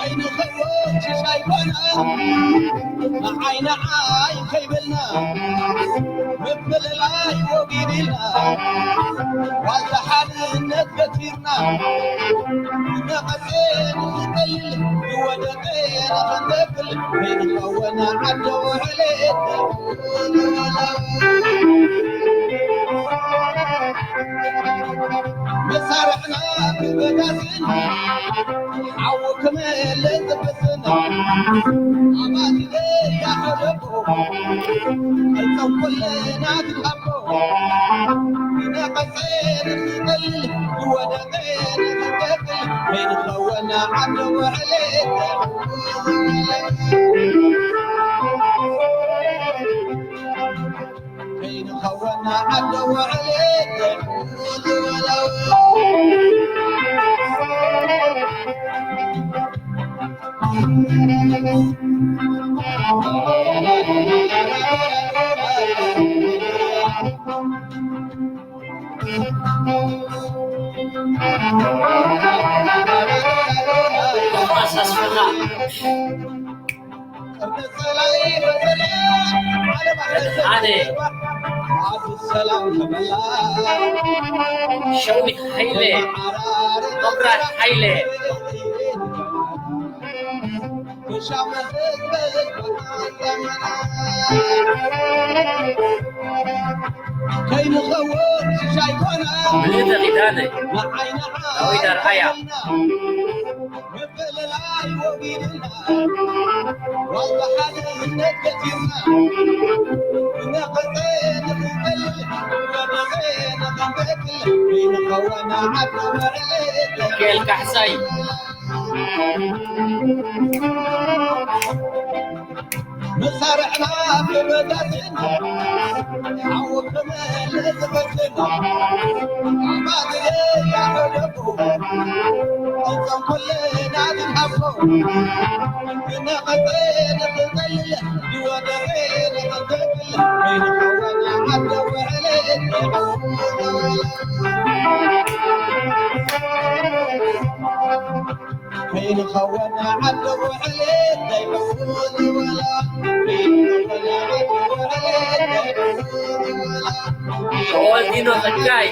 ኣይንኸይድ ሽሻይ ኮና ንዓይ ንዓይ ከይበልና ምፍልላይ ወጊድልና ዋልታ ሓድነት በቲርና ነቐጸ ንኽንቀልል ዝወደቀ ንኽንተክል ከይንኸውን ዓዲ ውዕል መሳርሕና ክበታትን ሓዊ ክመልእ ዝፍትን ኣማቲለ ያኸለቦ እቶም ኩልና ትሃቦ ነቐጸ ንኽንቀልል ዝወደቀ ንኽንተክል ከይንኸውን ዓዲ ውዕል ከይንኸውን ዓዲ ውዕል ሓደ ሸዊት ሃይለ፣ መብራት ሃይለ፣ ከይንኸውን ሽሻይ ኮነ ምልእተ ኪዳነ፣ ዳዊት ኣርኣያ። ምፍልላይ ወጊድና ዋልታ ሓድነት ገቲርና ነቐጸ ንኽንቀልል ወደቐ ንኽንተክል ከይንኸውን ዓዲ ውዕል ሚካኤል ካሕሳይ። መሳርሕና ክበታትን ሓዊ ክመልእ ዝፈትን ኣባትየ ያዕለቡ እቶም ኩልና ንሃቦ ክነቐጸ ንኽንጸልል ዝወደቐ ንኽንተክል ከይንኸውን ዓዲ ውዕል ከይንኸውን ዓዲ ውዕል ዘይሕውል ወላ ከይንኸውን ዓዲ ውዕል ዘይሕውል ወላ ተወልዲኖ ጸጋይ።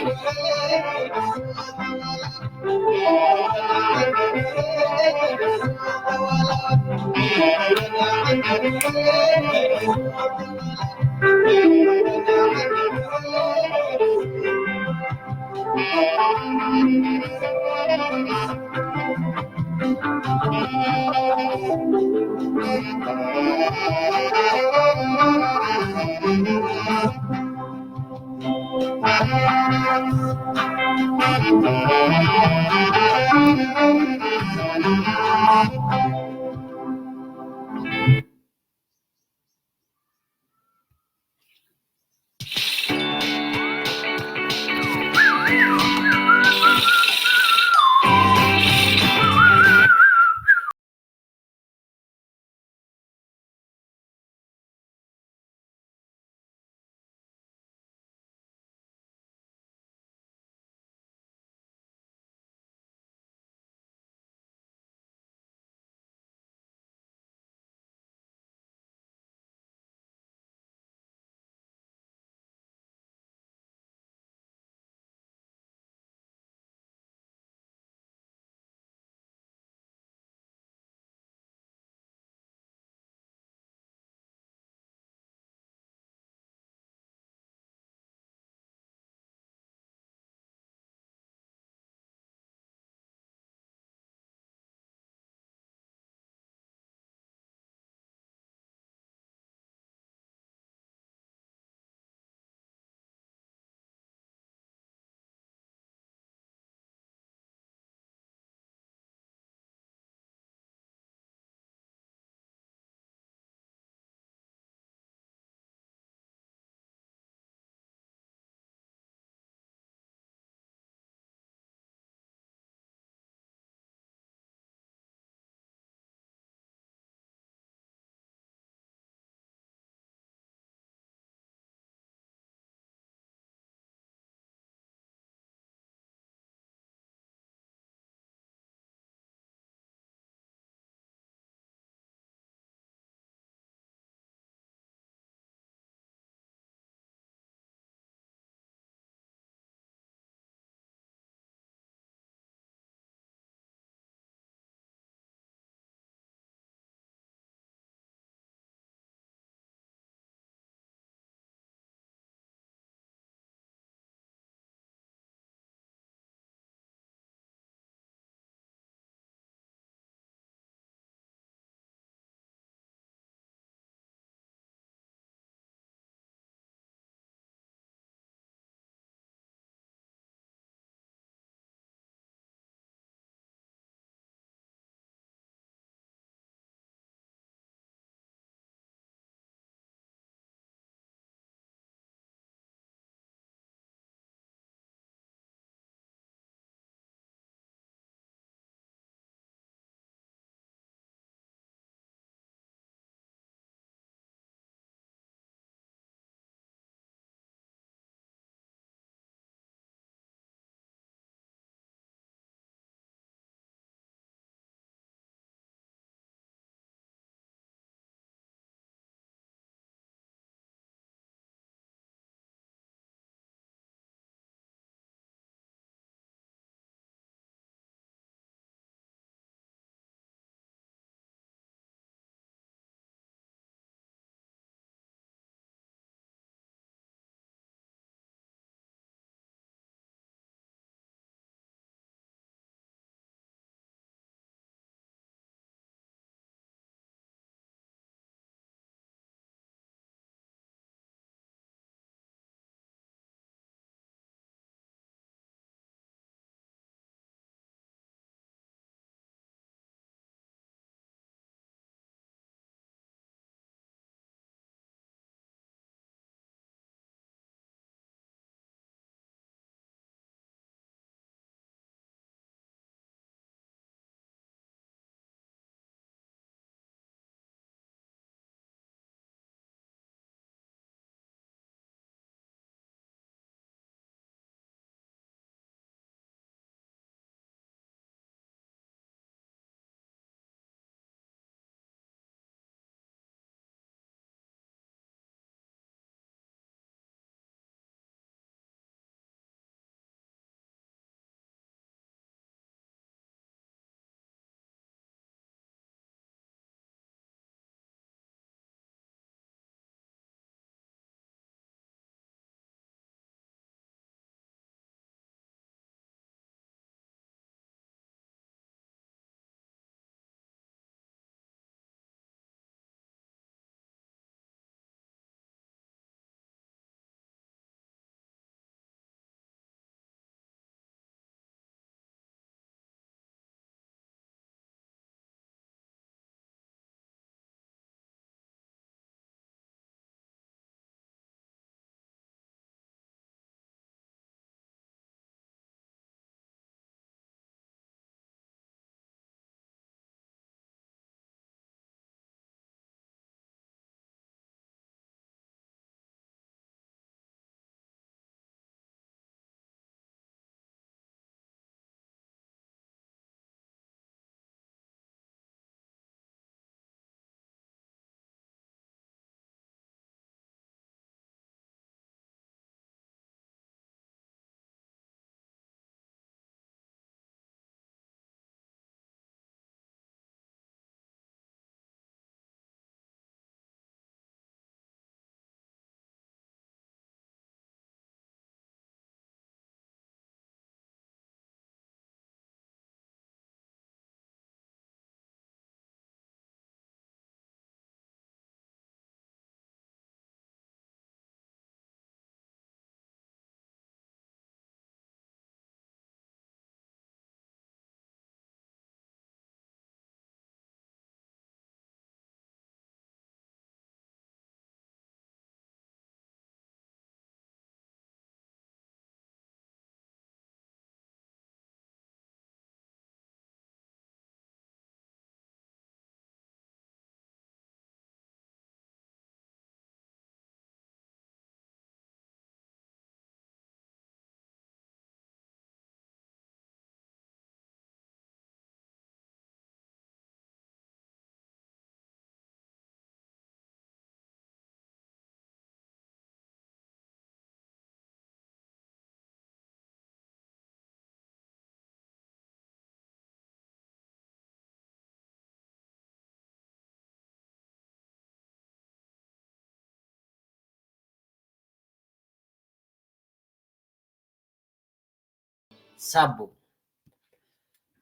ሳቡ።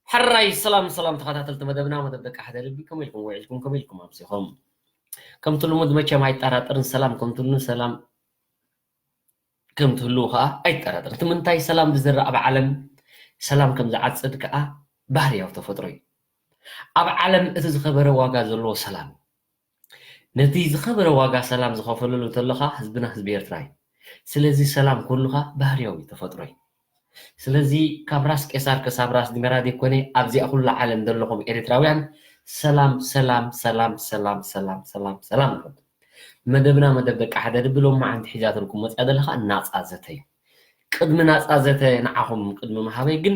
ሕራይ ሰላም ሰላም ተኸታተልቲ መደብና፣ መደብ ደቂ ሓደ ልቢ፣ ከመይ ኢልኩም ውዒልኩም? ከመይ ኢልኩም ኣምሲኹም? ከምቲ ልሙድ መቸም ኣይጠራጠርን፣ ሰላም ከምቲ ልሙድ ሰላም ከም ትህልዉ ከኣ ኣይጠራጠርን። እቲ ምንታይ ሰላም ዝዘርእ ኣብ ዓለም ሰላም ከም ዝዓጽድ ከኣ ባህርያዊ ተፈጥሮ እዩ። ኣብ ዓለም እቲ ዝኸበረ ዋጋ ዘለዎ ሰላም እዩ። ነቲ ዝኸበረ ዋጋ ሰላም ዝኸፈለሉ እንተሎ ከኣ ህዝብና ህዝቢ ኤርትራ እዩ። ስለዚ ሰላም ክህሉ ከኣ ባህርያዊ ተፈጥሮ እዩ። ስለዚ ካብ ራስ ቄሳር ክሳብ ራስ ዲመራ ዘይኮነ ኣብዚኣ ኩላ ዓለም ዘለኹም ኤርትራውያን ሰላም ሰላም ሰላም ሰላም ሰላም ሰላም ሰላም ንበል። መደብና መደብ ደቂ ሓደ ድቢ ሎማዓንቲ ሒዛትልኩም መፅያ ዘለኻ ናፃ ዘተ እዩ። ቅድሚ ናፃ ዘተ ንዓኹም ቅድሚ ምሃበይ ግን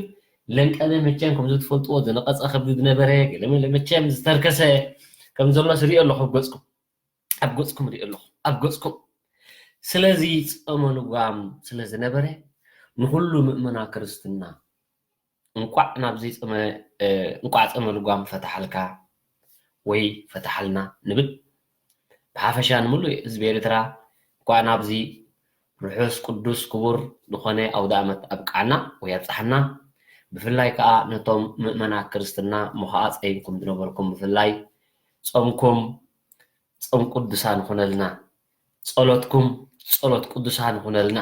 ለንቀነ መቸም ከምዚ ትፈልጥዎ ዝነቐፀ ከብዲ ዝነበረ ገለ መለ መቸም ዝተርከሰ ከም ዘሎ ስሪኦ ኣለኹ ኣብ ገፅኩም ኣብ ገፅኩም ሪኦ ኣለኹ ኣብ ገፅኩም። ስለዚ ፆመ ልጓም ስለ ዝነበረ ንኩሉ ምእመና ክርስትና እንቋዕ ናብዚ ጸመ እንቋዕ ጸመ ልጓም ፈታሓልካ ወይ ፈታሓልና ንብል። ብሓፈሻ ንምሉእ ህዝቢ ኤርትራ እንቋዕ ናብዚ ርሑስ ቅዱስ ክቡር ዝኾነ ኣውደ ኣመት ኣብቅዓና ወይ ኣብጽሓና። ብፍላይ ከኣ ነቶም ምእመናት ክርስትና ሞኸኣ ጸይምኩም ዝነበርኩም ብፍላይ ጾምኩም ጾም ቅዱሳን ይኹነልና። ጸሎትኩም ጸሎት ቅዱሳን ይኹነልና።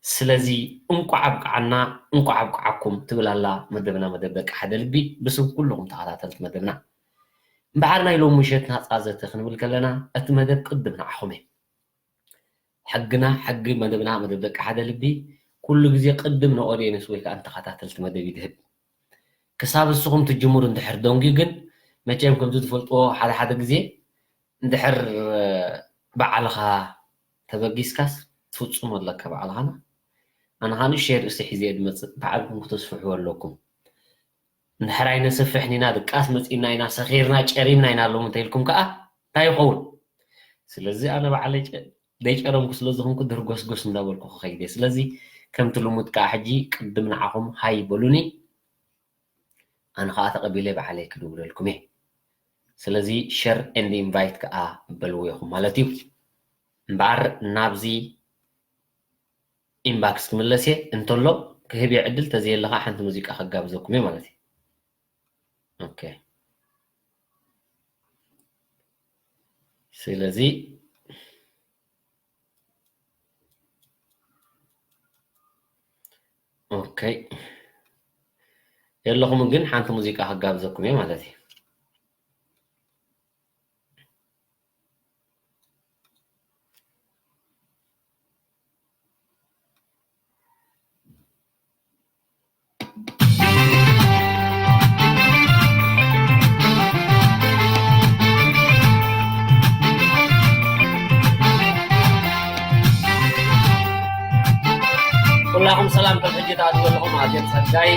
ስለዚ እንቋዕ ኣብቅዓና እንቋዕ ኣብቅዓኩም ትብል ኣላ መደብና መደብ ደቂ ሓደ ልቢ ብስም ኩልኹም ተኸታተልቲ መደብና። እምበኣር ናይ ሎሚ ምሸት ናጻ ዘተ ክንብል ከለና እቲ መደብ ቅድም ንዓኹም እየ። ሕግና ሕጊ መደብና መደብ ደቂ ሓደ ልቢ ኩሉ ግዜ ቅድም ንኦድየንስ ወይ ከዓ ንተኸታተልቲ መደብ ይድህብ። ክሳብ እስኹም ትጅምሩ እንድሕር ደንጉዩ ግን መቸም ከምዚ ትፈልጥዎ ሓደ ሓደ ግዜ እንድሕር ባዕልኻ ተበጊስካስ ትፍፅሞ ኣለካ ባዕልኻና ኣነ ኻን ሸር እሲ ሒዘ እየ ዝመፅእ ባዕልኩም ክተስፍሕዎ ኣለኩም እንድሕር ኣይነስፍሕን ኢና ድቃስ መፂና ኢና ሰኺርና ጨሪምና ኢና ሎም እንተኢልኩም ከዓ እንታይ ይኸውን ስለዚ ኣነ ባዕለይ ደይጨረምኩ ስለ ዝኾንኩ ድርጎስጎስ እንዳበልኩ ክኸይድ እየ ስለዚ ከምቲ ልሙድ ከዓ ሕጂ ቅድም ንዓኹም ሃይ በሉኒ ኣነ ከዓ ተቐቢለ ባዕለይ ክድውለልኩም እየ ስለዚ share and invite ከዓ በልዎ ኢኹም ማለት እዩ እምበኣር ናብዚ inbox ክምለስ እየ እንተሎ ክህብ እየ ዕድል ተዘየለ ከዓ ሓንቲ ሙዚቃ ከጋብዘኩም እየ ማለት እዩ okay ስለዚ okay የለኹም ግን ሓንቲ ሙዚቃ ከጋብዘኩም እየ ማለት እዩ ኩላኹም ሰላም ከም ሕጂ ትኣትዉ ዘለኹም ኣዜብ ጸጋይ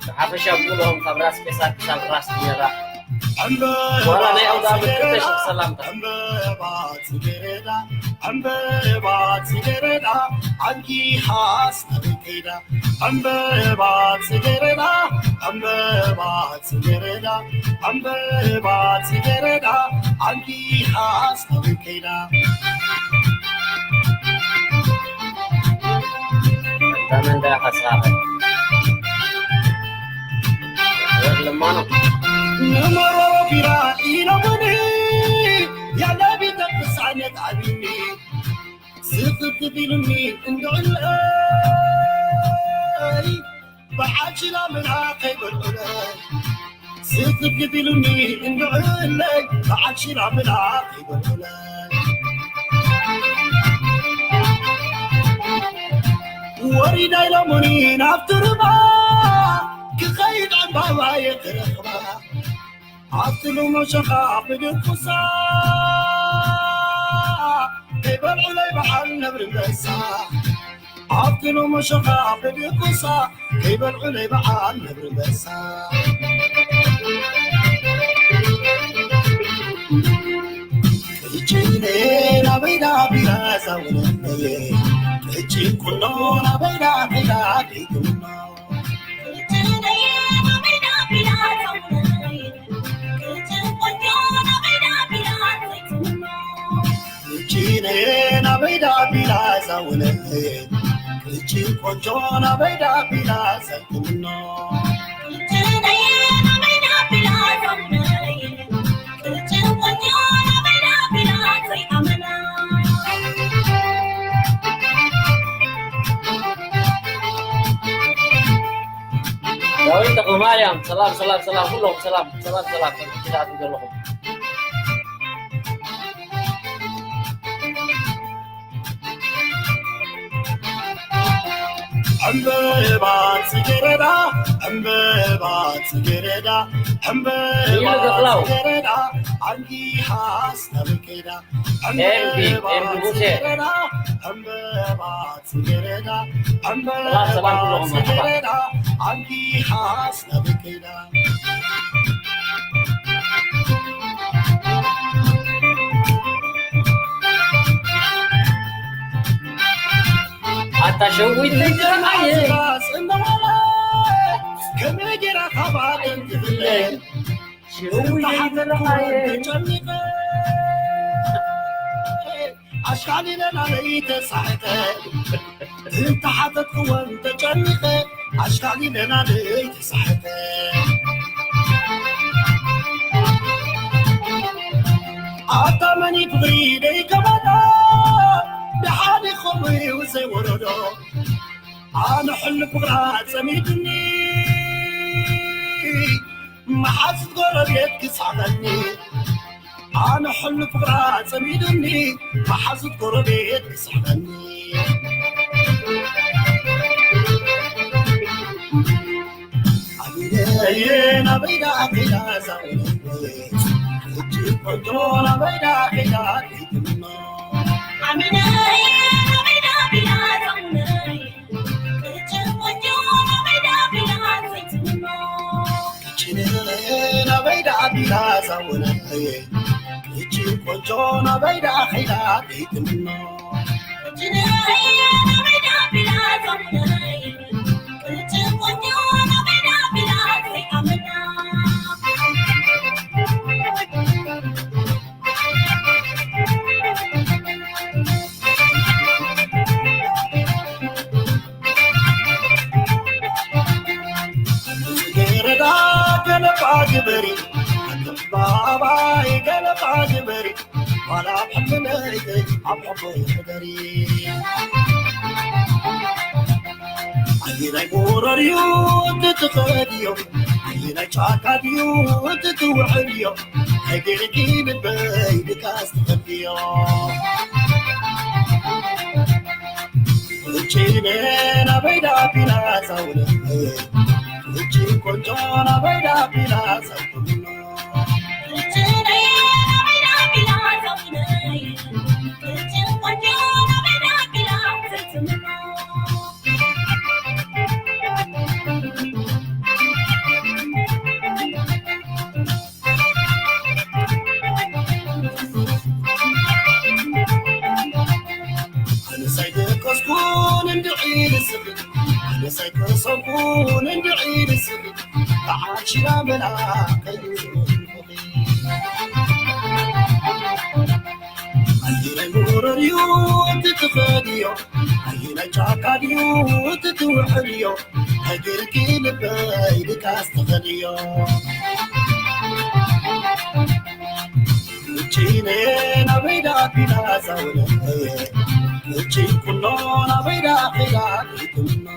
ብሓፈሻ ኩሎም ካብ ራስ ቄሳር ክሳብ ራስ ሜራ ዋላ ናይ ኣውደ ዓመት ክልተ ሽሕ ሰላምታ ዕምበባ ጽጌረዳ ዕምበባ ጽጌረዳ ዓንኪ ሃስ ናበይ ከይዳ ዕምበባ ጽጌረዳ ዕምበባ ጽጌረዳ ዕምበባ ጽጌረዳ ዓንኪ ሃስ ናበይ ከይዳ Tamanda Hasrafe. Llamano. Numero pira inamuni ya labi tapsane tabini. Sifit bilmi indulai. Ba'achila mina kay bulbulai. ስፍፍ ኢሉኒ እንድዕለይ ብዓሽራ ምላኽ ይበልኩለይ ወሪዳ ኢሎሙኒ ናብቲ ርባ ክኸይድ ዕምባባየ ክረኽባ ኣብቲ ሎሞሸኻ ብድኩሳ ከይበልዑለይ በዓል ነብሪ በሳ ኣብቲ ሎሞሸኻ ብድኩሳ ከይበልዑለይ በዓል ነብሪ በሳ ቅጭኔ ናበይዳ ቢላ ዛውነየ ቅጭን ኩኖ ናበይዳ ቢላ ዲግምኖ ጭነ ናበይዳ ቢላ ዛውነ እቺ ቆንጆ ናበይ ዳቢላ ዘልኩምኖ። ዳዊት ተኽለ ማርያም፣ ሰላም፣ ሰላም፣ ሰላም፣ ኩሎም ሰላም፣ ሰላም፣ ሰላም፣ ሰላም፣ ሰላም ዘለኹም። ዕምበባ ጽጌረዳ፣ ዕምበባ ጽጌረዳ፣ ዕምበባ ጽጌረዳ፣ ኣንጊሃስ ናበይ ከይዳ? ኤምቢ፣ ኤምቢ ሙሴ። ዕምበባ ጽጌረዳ፣ ዕምበባ ጽጌረዳ፣ ኣንጊሃስ ናበይ ከይዳ? ኣታ ሸዊት ዘይትረኣየ። ከመይ ጌራ ካባተን ትፍለ? ሸዊት ዘይትረኣየ። ተጨኒቐ ኣሽካሊለ ናበይ ተሳሕተ? እንተሓተትክወን ተጨኒቐ ኣሽካሊለ ናበይ ተሳሕተ? ኣታ መን እዩ ፍቕሪ ደይከበዶ? ደሓን ይኸውን ዘይወረዶ። ኣነ ሕሉ ፍቕራ ጸሚዱኒ፣ መሓዙት ጎረቤት ክስሕቐኒ። ኣነ ሕሉ ፍቕራ ጸሚዱኒ፣ መሓዙት ጎረቤት ክስሕቐኒ። ኣሚነየ ናበይ ደኣ ከይዳ እዛ ውለንጎይ? ሕጂ ቆንጆ ናበይ ደኣ ከይዳ ከይትምኖ? ኣሚነየ ናበይ ደኣ ከይዳ እዛ ውለንጎይ? ሕጂ ቆንጆ ናበይ ደኣ ከይዳ ከይትምኖ? ሕጂ ናበይ ደኣ ከይዳ እዛ ውለንጎይ? ሕጂ ቆንጆ ናበይ ደኣ ከይዳ ከይትምኖ? ገረዳ ገለባ ግበሪ፣ ኣንተ ባባይ ገለባ ግበሪ። ዋላ ኣብ ሕልመይ ኣብ ሕቆይ ሕደሪ። ኣየናይ ጎረርዮ ትትኸድዮ? ኣየናይ ጫካ ድዩ ትትውዕልዮ? ሃገርኪ ልበይ ድቃስ ትኸድዮ። እቺነ ናበይ ዳቢላ ዛውነ? እቺ ቆንጆ ናበይ ዳቢላ ዛውነ? ኣነስ ኣይደቀስኩን እንድዒ ንስኺ፣ ኣነስ ኣይቀሰብኩን እንድዒ ንስኺ፣ በዓል ሽራ መላኸይ ኣየናይ ጎረርዮ ትትኸድዮ? ኣየናይ ጫካ ድዩ ትትውዕልዮ? ሃገርኪ ልበይ ድቃስ ትኸድዮ። እቺነ ናበይ ዳቢላ ዛውነ? እቺ ኩሎ ናበይ ዳኺላ ትምኖ?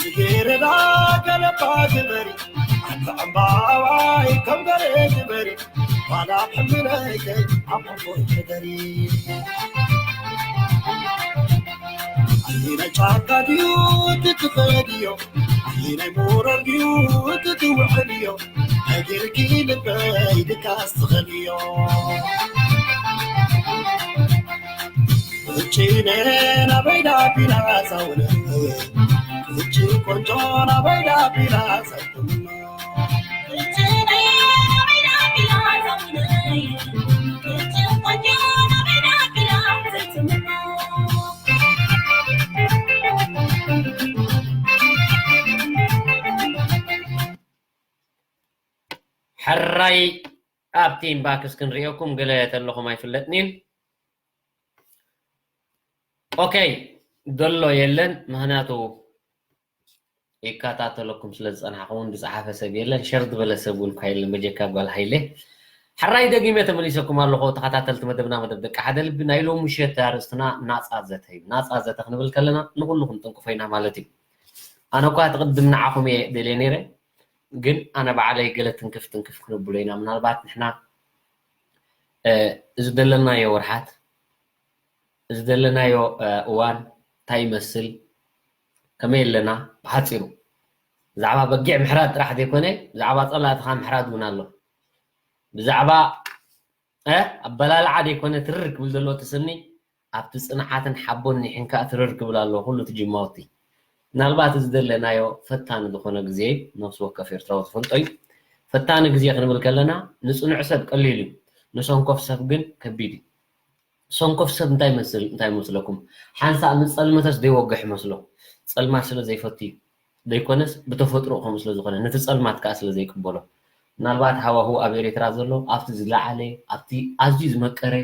ጽጌረዳ ገለባ ግበሪ፣ ኣንተ ዕምባባይ ከም ገለ ግበሪ፣ ዋላ ኣብ ሕምለይከ ኣብ ሕቆይ ሕደሪ። ኣየናይ ጫካ ድዩ ትትኸድዮ? ኣየናይ ሞረር ድዩ ትትውዕልዮ? ሃገርኪ ልበይ ድቃስ ትኸድዮ። እቺነ ናበይ ዳቢላ ዛውነ? እቺ ቆንጆ ናበይ ዳቢላ ዛውነ? ሕራይ ኣብቲ ኢንባክስ ክንሪኦኩም ገለ ተለኹም ኣይፍለጥኒን። ኦኬ፣ ዘሎ የለን፣ ምኽንያቱ ይከታተለኩም ስለ ዝጸናሕኩ እውን ዝጸሓፈ ሰብ የለን፣ ሸር ዝበለ ሰብ እውን እኳ የለን፣ በጀካ ጓል ሃይለ። ሕራይ ደጊመ ተመሊሰኩም ኣለኹ ተኸታተልቲ መደብና፣ መደብ ደቂ ሓደ ልቢ። ናይ ሎሚ ምሸት ኣርእስትና ናጻ ዘተ እዩ። ናጻ ዘተ ክንብል ከለና ንኹሉ ክንጥንቅፎ ኢና ማለት እዩ። ኣነ እኳ እቲ ቅድም ንዓኹም እየ ደልየ ነይረ፣ ግን ኣነ ባዕለይ ገለ ትንክፍ ትንክፍ ክነብሎ ኢና። ምናልባት ንሕና እዚ ዘለናዮ ወርሓት፣ እዚ ዘለናዮ እዋን እንታይ ይመስል፣ ከመይ ኣለና፣ ብሓፂሩ ብዛዕባ በጊዕ ምሕራድ ጥራሕ ዘይኮነ ብዛዕባ ፀላእትኻ ምሕራድ እውን ኣሎ። ብዛዕባ ኣበላልዓ ዘይኮነ ትርር ክብል ዘለዎ እቲ ስኒ ኣብቲ ፅንዓትን ሓቦን ኒሕን ከዓ ትርር ክብል ኣለዎ ኩሉ እቲ ጅማውቲ። ምናልባት እዚ ዘለናዮ ፈታኒ ዝኾነ ግዜ ነፍሲ ወከፍ ኤርትራዊ ዝፈልጦ እዩ። ፈታኒ ግዜ ክንብል ከለና ንፅኑዕ ሰብ ቀሊል እዩ፣ ንሰንኮፍ ሰብ ግን ከቢድ እዩ። ሰንኮፍ ሰብ እንታይ ይመስል፣ እንታይ ይመስለኩም? ሓንሳእ ምስ ጸልመተስ ዘይወግሕ ይመስሎ። ጸልማት ስለ ዘይፈቱ እዩ። ዘይኮነስ ብተፈጥሮ ከምኡ ስለ ዝኾነ፣ ነቲ ጸልማት ከኣ ስለ ዘይቅበሎ። ምናልባት ሃዋህው ኣብ ኤርትራ ዘሎ ኣብቲ ዝለዓለ፣ ኣብቲ ኣዝዩ ዝመቀረ፣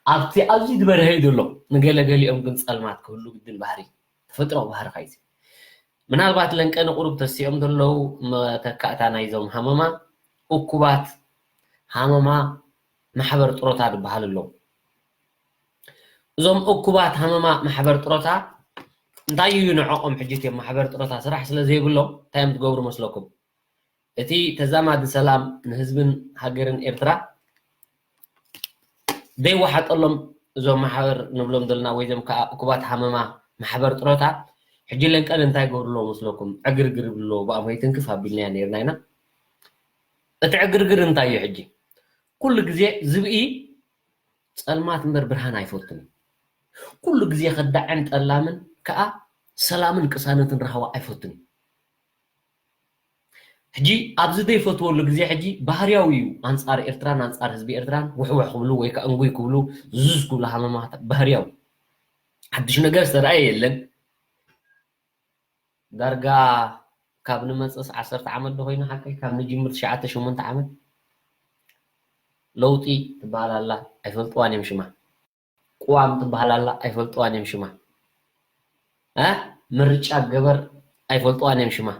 ኣብቲ ኣዝዩ ዝበርሀ እዩ ዘሎ። ንገለ ገሊኦም ግን ጸልማት ክህሉ ግድን ባህሪ፣ ተፈጥሮ ባህሪ ካይዚ። ምናልባት ለንቀ ንቁሩብ ተሲኦም ዘለዉ መተካእታ ናይዞም ሃመማ እኩባት ሃመማ ማሕበር ጥሮታ ዝበሃል ኣለዉ። እዞም እኩባት ሃመማ ማሕበር ጥሮታ እንታይ እዩ ንዕኦም ሕጂ እቲኦም ማሕበር ጥሮታ ስራሕ ስለ ዘይብሎም እንታይ እዮም ትገብሩ መስለኩም? እቲ ተዛማዲ ሰላም ንህዝብን ሃገርን ኤርትራ ዘይወሓጠሎም እዞም ማሕበር ንብሎም ዘለና ወይ ዞም ከዓ እኩባት ሃመማ ማሕበር ጥሮታ ሕጂ ለንቀን እንታይ ይገብሩ ኣለዉ መስለኩም? ዕግርግር ይብሉ ኣለዉ። ብኣም ወይ ትንክፍ ኣቢልናያ ነይርና ኢና። እቲ ዕግርግር እንታይ እዩ ሕጂ? ኩሉ ግዜ ዝብኢ ጸልማት እምበር ብርሃን ኣይፈቱን እዩ። ኩሉ ግዜ ከዳዕን ጠላምን ከኣ ሰላምን ቅሳነትን ራህዋ ኣይፈቱን እዩ። ሕጂ ኣብዚ ዘይፈትወሉ ግዜ ሕጂ ባህርያዊ እዩ። ኣንጻር ኤርትራን ኣንጻር ህዝቢ ኤርትራን ውሕውሕ ክብሉ ወይ ከኣ እንጉይ ክብሉ፣ ዙዝ ክብሉ ሃመማት ባህርያዊ። ሓድሽ ነገር ዝተረኣየ የለን። ዳርጋ ካብ ንመጽእስ ዓሰርተ ዓመት ዶ ኮይኑ ሓቀይ? ካብ ንጅምር ትሽዓተ ሸሞንተ ዓመት። ለውጢ ትበሃል ኣላ፣ ኣይፈልጥዋን እዮም ሽማ። ቅዋም ትበሃል ኣላ፣ ኣይፈልጥዋን እዮም ሽማ። እ? ምርጫ ገበር፣ ኣይፈልጥዋን እዮም ሽማ።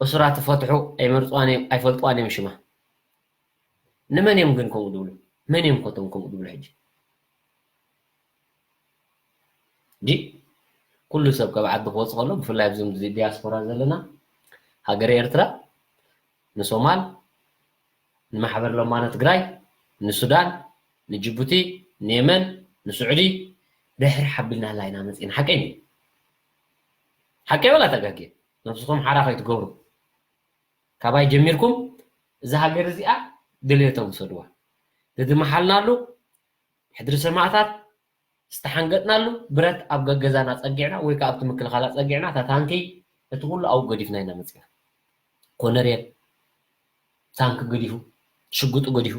እሱራት ትፈትሑ፣ ኣይመርጽዋን እዮም፣ ኣይፈልጥዋን እዮም ሽማ። ንመን እዮም ግን ከምኡ ዝብሉ? መን እዮም ኮቶም ከምኡ ዝብሉ ሕጂ? እንጂ ኩሉ ሰብ ካብ ዓዲ ክወጽእ ከሎ፣ ብፍላይ ኣብዞም ዲ-፣ ዲያስፖራ ዘለና፣ ሃገረ ኤርትራ ንሶማል፣ ንማሕበር ለማኖ ትግራይ፣ ንሱዳን፣ ንጅቡቲ፣ ንየመን፣ ንስዑዲ ድሕሪ ሓቢልናላ ኢና መጺና። ሓቀይ እዩ። ሓቀይ ወላ ተጋግየ? ነብስኹም ሓራ ከይትገብሩ። ካባይ ጀሚርኩም እዛ ሃገር እዚኣ ድልየቶም ውሰድዋ። ዝመሓልናሉ ሕድሪ ሰማእታት ዝተሓንገጥናሉ ብረት ኣብ ገገዛና ጸጊዕና ወይ ከኣ ኣብቲ ምክልኻል ጸጊዕና፣ እታ ታንኪ፣ እቲ ኩሉ ኣብኡ ገዲፍና ኢና መጺና። ኮነሬል ታንኪ ገዲፉ፣ ሽጉጡ ገዲፉ፣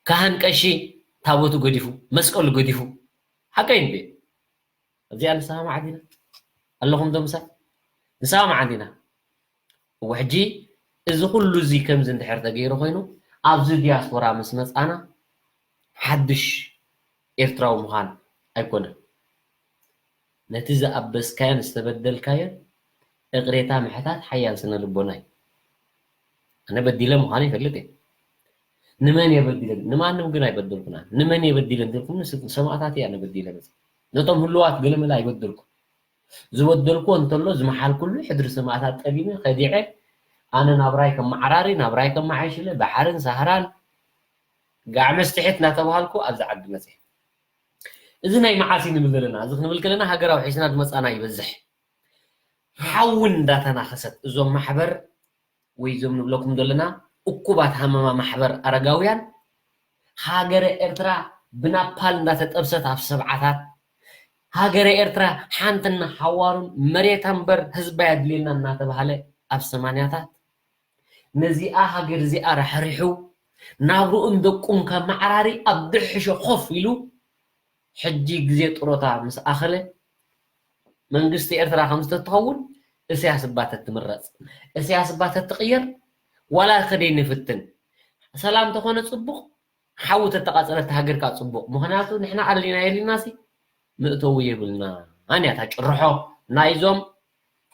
ካህን ቀሺ ታቦቱ ገዲፉ፣ መስቀሉ ገዲፉ። ሓቀይ እንዴ? እዚኣ ንስማማዕ ዲና? ኣለኹም ዶ ምሳይ? ንስማማዕ ዲና? እወ፣ ሕጂ እዚ ኩሉ እዚ ከምዚ እንድሕር ተገይሩ ኮይኑ፣ ኣብዚ ዲያስፖራ ምስ መጻና ሓድሽ ኤርትራዊ ምዃን ኣይኮነን። ነቲ ዝኣበስካዮን ዝተበደልካዮን እቕሬታ ምሕታት ሓያል ስነ ልቦና እዩ። ኣነ በዲለ ምዃኑ ይፈልጥ እየ። ንመን እየ በዲለ? ንማንም ግን ኣይበደልኩን ኣነ። ንመን እየ በዲለ እንተልኩም ንስ-፣ ንሰማእታት እየ ኣነ በዲለ መጽ-፣ ነቶም ህሉዋት ገለመለ ኣይበደልኩን። ዝበደልኩዎ እንተሎ ዝመሓልኩሉ ሕድሪ ሰማእታት ጠሊመ ከዲዐ ኣነ ናብራይ ከመዓራሪ፣ ናብራይ ከመዓይሽለ፣ ባሕርን ሳህራን ጋዕ መስትሒት እናተባሃልኩ ኣብዚ ዓዲ መጽየ። እዚ ናይ መዓስ እዩ ንብል ዘለና? እዚ ክንብል ከለና ሃገራዊ ሒዝና ዝመጻና ይበዝሕ። ሓዊ እንዳተናኸሰት እዞም ማሕበር ወይ እዞም ንብለኩም ዘለና እኩባት ሃመማ ማሕበር ኣረጋውያን ሃገረ ኤርትራ ብናፓል እንዳተጠብሰት ኣብ ሰብዓታት ሃገረ ኤርትራ ሓንትና ሓዋሩን መሬታ እምበር ህዝባ የድልየና እናተባሃለ ኣብ ሰማንያታት ነዚኣ ሃገር እዚኣ ራሕሪሑ ናብርኡን ደቁን ከመዓራሪ ኣብ ድሕሾ ኮፍ ኢሉ ሕጂ ግዜ ጥሮታ ምስ ኣኸለ መንግስቲ ኤርትራ ከም ዝተትኸውን እሰያስ እባ ተትምረጽ፣ እሰያስ እባ ተትቕየር፣ ዋላ ከደይ ንፍትን፣ ሰላም ተኾነ ጽቡቕ፣ ሓዊ ተተቓጸለት ሃገር ከኣ ጽቡቕ። ምኽንያቱ ንሕና ኣድሊና የድሊናሲ መእተዊ የብልና። ኣንያ እታ ጭርሖ ናይዞም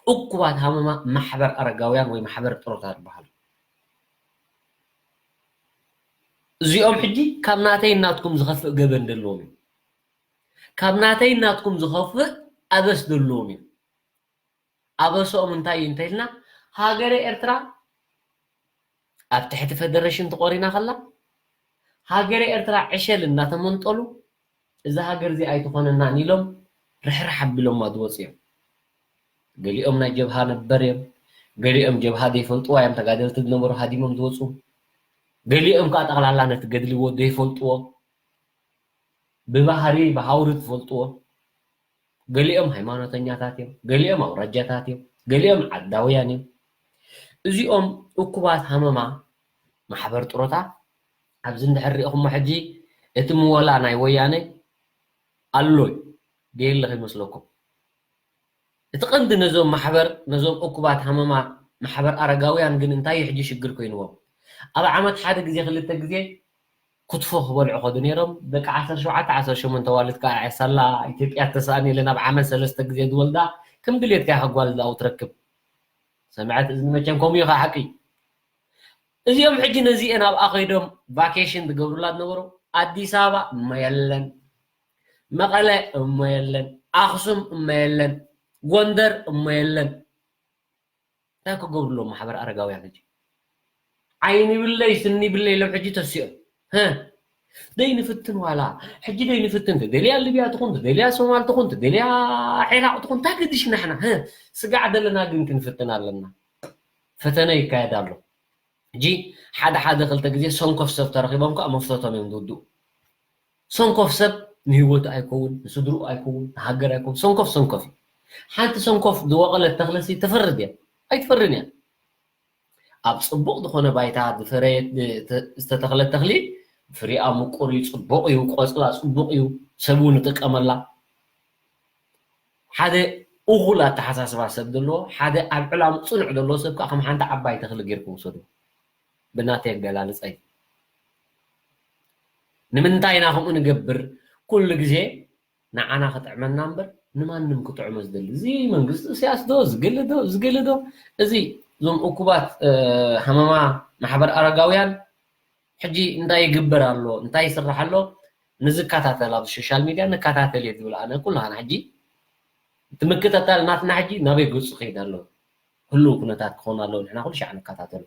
እኩባት ሃመማ ማሕበር ኣረጋውያን ወይ ማሕበር ጥሮታ ዝበሃሉ። እዚኦም ሕጂ ካብ ናተይ ናትኩም ዝኸፍእ ገበን ዘለዎም እዮም። ካብ ናተይ ናትኩም ዝኸፍእ ኣበስ ዘለዎም እዮም። ኣበስኦም እንታይ እዩ እንተኢልና፣ ሃገረ ኤርትራ ኣብ ትሕቲ ፈደረሽን ተቖሪና ከላ፣ ሃገረ ኤርትራ ዕሸል እናተመንጠሉ፣ እዛ ሃገር እዚ ኣይትኾነናን ኢሎም ርሕራሕ ኣቢሎማ ዝወፁ እዮም። ገሊኦም ናይ ጀብሃ ነበር እዮም። ገሊኦም ጀብሃ ዘይፈልጥዋ እዮም፣ ተጋደልቲ ዝነበሩ ሃዲሞም ዝወፁ። ገሊኦም ከዓ ጠቕላላ ነቲ ገድልዎ ዘይፈልጥዎ፣ ብባህሪ ብሃውሪ ዝፈልጥዎ። ገሊኦም ሃይማኖተኛታት እዮም፣ ገሊኦም ኣውራጃታት እዮም፣ ገሊኦም ዓዳውያን እዮም። እዚኦም እኩባት ሃመማ ማሕበር ጥሮታ ኣብዚ እንድሕር ሪኢኹሞ ሕጂ እቲ ምወላ ናይ ወያነ ኣሎ እዩ። ደየለ ከይመስለኩም። እቲ ቀንዲ ነዞም ማሕበር፣ ነዞም እኩባት ሃመማ ማሕበር ኣረጋውያን ግን እንታይ እዩ ሕጂ ሽግር ኮይንዎም? ኣብ ዓመት ሓደ ግዜ ክልተ ግዜ ክትፎ ክበልዑ ከዱ ነይሮም። ደቂ ዓሰርተ ሸውዓተ ዓሰርተ ሸሞንተ ዋልድ ከዓ ሳላ ኢትዮጵያ ተሳእኒ ኢለን ኣብ ዓመት ሰለስተ ግዜ ዝወልዳ ከም ድሌትካ ኢኻ ጓል ዝኣው ትረክብ። ሰምዐት እዝኒ መቸም ከምኡ እዩ ከዓ ሓቂ። እዚኦም ሕጂ ነዚአን ኣብኣ ከይዶም ቫኬሽን ዝገብሩላ ዝነበሩ ኣዲስ ኣበባ እሞ የለን፣ መቐለ እሞ የለን፣ ኣኽሱም እሞ የለን፣ ጎንደር እሞ የለን። እንታይ ክገብሩ ኣለዎም ማሕበር ኣረጋውያን ሕጂ? ዓይኒ ብለይ ስኒ ብለይ ኢሎም ሕጂ ተሲኦም። ሀ፣ ደይንፍትን ዋላ ሕጂ ደይንፍትን፣ ትደልያ ሊብያ ትኹን፣ ትደልያ ሶማል ትኹን፣ ትደልያ ዒራቕ ትኹን፣ እንታይ ገዲሽና ንሕና? ሀ፣ ስጋዕ ዘለና ግን ክንፍትን ኣለና። ፈተነ ይካየድ ኣሎ። ሕጂ ሓደ ሓደ ክልተ ግዜ ሰንኮፍ ሰብ ተረኺቦም ከዓ መፍተቶም እዮም ዝውድኡ። ሰንኮፍ ሰብ ንህይወቱ ኣይከውን፣ ንስድርኡ ኣይከውን፣ ንሃገር ኣይከውን። ሰንኮፍ ሰንኮፍ እዩ። ሓንቲ ሰንኮፍ ዝወቐለት ተኽሊ ሲ ትፈሪ ድያ? ኣይትፈርን እያ። ኣብ ጽቡቕ ዝኾነ ባይታ ዝፈረየት፣ ተ-፣ ዝተተኽለት ተኽሊ ፍሪኣ ምቁር እዩ፣ ጽቡቕ እዩ፣ ቆጽላ ጽቡቕ እዩ፣ ሰብ እውን ይጥቀመላ። ሓደ እኹል ኣተሓሳስባ ሰብ ዘለዎ፣ ሓደ ኣብ ዕላሙ ጽኑዕ ዘለዎ ሰብ ከዓ ከም ሓንቲ ዓባይ ተኽሊ ጌርኩም ውሰዱ። ብናተይ ኣገላልጻ እዩ። ንምንታይ ኢና ከምኡ ንገብር? ኩሉ ግዜ ንዓና ክጥዕመና እምበር ንማንም ክጥዕሞ ዝደሊ። እዚ መንግስቲ እስያስ ዶ፣ ዝግል ዶ፣ ዝግል ዶ፣ እዚ እዞም እኩባት፣ እ፣ ሃመማ ማሕበር ኣረጋውያን ሕጂ እንታይ ይግበር ኣሎ፣ እንታይ ይስራሕ ኣሎ፣ ንዝከታተል ኣብ ሶሻል ሚድያ ንከታተል እየ ዝብል ኣነ። ኩላህና ሕጂ እቲ ምክትታል ናትና ሕጂ ናበይ ገጹ ክኸይድ ኣሎ? ህሉው ኩነታት ክኸውን ኣለዎ። ንሕና ኩሉ ሻዕ ንከታተሎ።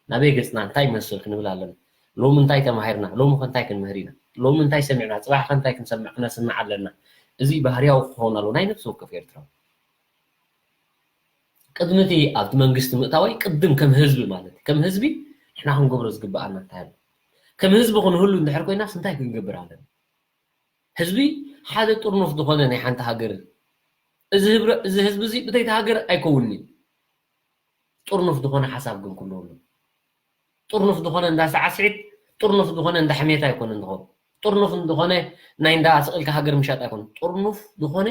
ናበይ ገጽና እንታይ ይመስል ክንብል ኣለና። ሎሚ እንታይ ተማሂርና? ሎሚ ከ እንታይ ክንምህር ኢና? ሎሚ እንታይ ሰሚዕና? ጽባሕ ከ እንታይ ክንሰምዕ፣ ክነስምዕ ኣለና? እዚ ባህርያዊ ክኸውን ኣለዎ ናይ ነፍሲ ወከፍ ኤርትራዊ። ቅድሚ እቲ ኣብቲ መንግስቲ ምእታወይ ቅድም ከም ህዝቢ ማለት እዩ። ከም ህዝቢ ንሕና ክንገብሮ ዝግብኣና እንታይ ኣሎ? ከም ህዝቢ ክንህሉ እንድሕር ኮይናስ እንታይ ክንገብር ኣለና? ህዝቢ ሓደ ጥርኑፍ ዝኾነ ናይ ሓንቲ ሃገር፣ እዚ ህብረ-፣ እዚ ህዝቢ እዚ ብተይቲ ሃገር ኣይከውንን እዩ። ጥርኑፍ ዝኾነ ሓሳብ ግን ክህልዎ ኣለዎ። ጥርኑፍ ዝኾነ እንዳ ሳዕስዒት፣ ጥርኑፍ ዝኾነ እንዳ ሕሜታ ኣይኮነን ዝኸውን። ጥርኑፍ ዝኾነ ናይ እንዳ ስቕ ኢልካ ሃገር ምሻጥ ኣይኮነን። ጥርኑፍ ዝኾነ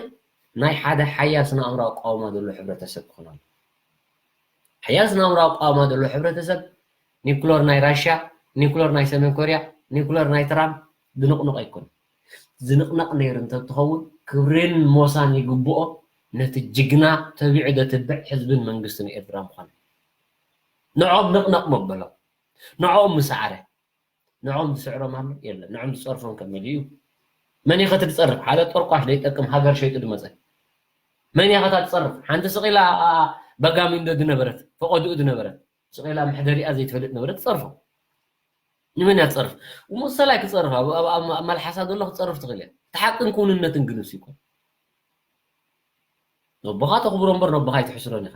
ናይ ሓደ ሓያል ስነ ኣእምሮ ኣቃውማ ዘሎ ሕብረተሰብ ክኾን ኣለዎ። ሓያል ስነ ኣእምሮ ኣቃውማ ዘሎ ሕብረተሰብ ኒኩለር ናይ ራሽያ፣ ኒኩለር ናይ ሰሜን ኮርያ፣ ኒኩለር ናይ ትራምፕ ዝንቕንቕ ኣይኮነን። ዝንቕነቕ ነይሩ እንተትኸውን ክብርን ሞሳን ይግብኦ ነቲ ጅግና ተቢዑ ዘትብዕ ህዝብን መንግስትን ኤርትራ ምዃኑ። ንዕኦም ንቕነቕ መበሎ፣ ንዕኦም ምሳዕረ። ንዕኦም ዝስዕሮም ኣሎ? የለን። ንዕኦም ዝጸርፎም ከ መሊኡ? መን ኢኸ እቲ ዝጸርፍ? ሓደ ጠርቋሽ ዘይጠቅም ሃገር ሸይጡ ዝመጸ። መን ኢኻ እታ ትጸርፍ? ሓንቲ ስቕ ኢላ በጋሚንዶ ዝነበረት፣ ፈቐድኡ ዝነበረት፣ ስቕ ኢላ መሕደሪኣ ዘይትፈልጥ ነበረት ትጸርፎ። ንመን እያ ትጸርፍ? መሰላ ክጸርፍ፣ ኣብ፣ ኣብ፣ ኣብ፣ ኣብ መልሓሳ ዘሎ ክጸርፍ ትኽእል እያ። እቲ ሓቅን ክውንነትን ግን ንሱ ይኮን። ነቦኻ ተኽብሮ እምበር ነቦኻ ኣይትሕስሮን ኢኻ።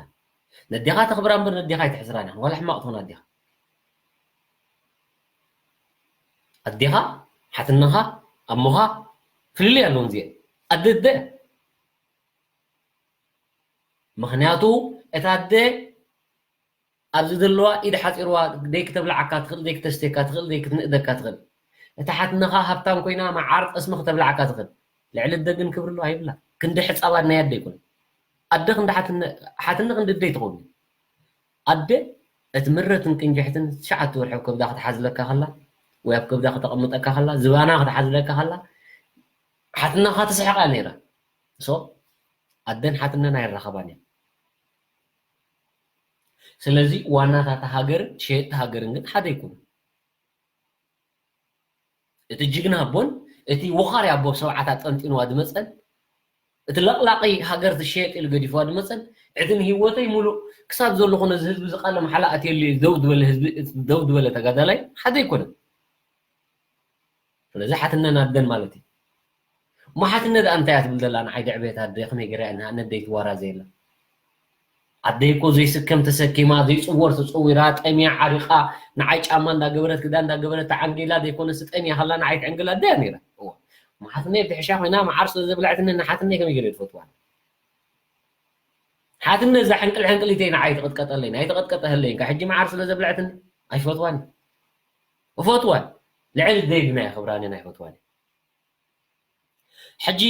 ነዴኻ ተኽብራ እምበር ነዴኻ ኣይትሕስራን ኢኻ። ዋላ ሕማቕ ትኹን ኣዴኻ። ኣዴኻ፣ ሓትነኻ፣ ኣሞኻ ፍልልይ ኣለዎም እዚአ። ኣደ ኣደ። ምኽንያቱ እታ ኣደ ኣብዚ ዘለዋ ኢድ ሓፂርዋ ደይ ክተብልዓካ ትኽእል፣ ደይ ክተስትየካ ትኽእል፣ ደይ ክትንእደካ ትኽእል። እታ ሓትነኻ ሃብታም ኮይና መዓር ጠስሚ ክተብልዓካ ትኽእል። ልዕሊ ኣደ ግን ክብሪ ኣሎ ኣይብላ። ክንዲ ሕፃባት ናይ ኣደ ኣይኮነ። ኣደ ክንዲ ሓትነ፣ ሓትነ ክንዲ ኣደ ኣይትኸውን። ኣደ እቲ ምረትን ቅንጅሕትን ትሽዓተ ወርሒ ኣብ ከብዳ ክትሓዝለካ ከላ ወይ ኣብ ከብዳ ከተቐምጠካ ከላ ዝባና ክትሓዝለካ ከላ ሓትናኻ ትስሕቓ ነይራ። ሶ ኣደን ሓትነን ኣይራኸባን እየን። ስለዚ ዋናታት ሃገርን ሸየጥቲ ሃገርን ግን ሓደ ይኮኑ። እቲ ጅግና ኣቦን እቲ ወኻሪ ኣቦ ሰብዓታት ጠንጢንዋ ዝመፀን እቲ ለቕላቒ ሃገር ትሸየጥ ኢሉ ገዲፍዋ ዝመፀን ዕድን ህይወተይ ሙሉእ ክሳብ ዘለኹ ነዚ ህዝቢ ዝቃለ መሓላ ኣትየሉ እዩ ደው ዝበለ ህዝቢ ደው ዝበለ ተጋዳላይ ሓደ ኣይኮነን። ስለዚ ሓትነን ኣደን ማለት እዩ። እሞ ሓትነ ደኣ እንታይ እያ ትብል ዘላ? ንዓይ ደዕቤት ኣደ ከመይ ገይራ እያ ነደይ ትዋራ ዘየላ? ኣደይ እኮ ዘይስከም ተሰኪማ ዘይፅወር ተፀዊራ ጠምያ ዓሪቓ ንዓይ ጫማ እንዳገበረት ክዳን እንዳገበረት ተዓንጊላ ዘይኮነስ ጠምያ ከላ ንዓይ ትዕንግል ኣደ እያ ነይራ። እሞ ሓትነይ ብትሕሻ ኮይና መዓር ስለ ዘብለዐትኒ ንሓትነይ ከመይ ገይረ ትፈትዋ? ሓትነ እዛ ሕንቅል ሕንቅሊተይ ንዓይ ትቕጥቀጠለይ ናይ ተቐጥቀጠህለይ እንካ ሕጂ መዓር ስለ ዘብለዐትኒ ኣይፈትዋን እፈትዋን ልዕሊ ደይ ግና የኽብራንን ኣይፈትዋን። ሕጂ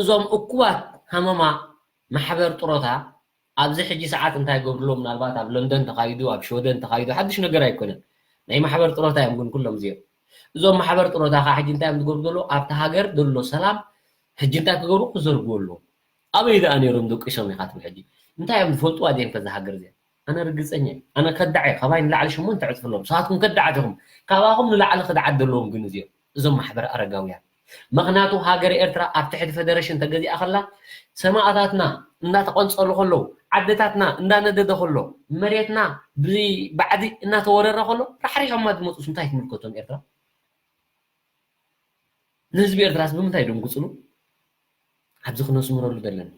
እዞም እኩባት ሃመማ ማሕበር ጥሮታ ኣብዚ ሕጂ ሰዓት እንታይ ገብርሎ ምናልባት ኣብ ለንደን ተኻይዱ ኣብ ሽወደን ተኻይዱ ሓድሽ ነገር ኣይኮነን። ናይ ማሕበር ጥሮታ እዮም ግን ኩሎም እዚኦም እዞም ማሕበር ጥሮታ ከዓ ሕጂ እንታይ እዮም ዝገብሩ ዘሎ ኣብቲ ሃገር ዘሎ ሰላም ሕጂ እንታይ ክገብሩ ክዘርግዎ ኣለዎ። ኣበይ ደኣ ነይሮም ደቂሶም ኢኻ ትብል ሕጂ እንታይ እዮም ዝፈልጥዋ ድዮም ከዛ ሃገር እዚኣ? ኣነ ርግፀኛ እየ። ኣነ ከዳዕ እየ። ካባይ ንላዕሊ ሸሞንተ ዕፅፊ ኣለዎም። ንስኻትኩም ከዳዓት ኢኹም። ካባኹም ንላዕሊ ክድዓት ዘለዎም ግን እዚኦም እዞም ማሕበር ኣረጋውያን። ምኽንያቱ ሃገር ኤርትራ ኣብ ትሕቲ ፌደሬሽን ተገዚኣ ከላ ሰማእታትና እንዳተቐንፀሉ ከለዉ ዓድታትና እንዳነደደ ከሎ መሬትና ብባዕዲ እናተወረረ ከሎ ራሕሪሖማ ዝመፁስ እንታይ ትምልከቶም ኤርትራ? ንህዝቢ ኤርትራስ ብምንታይ ደንጉፅሉ? ኣብዚ ክነስምረሉ ዘለና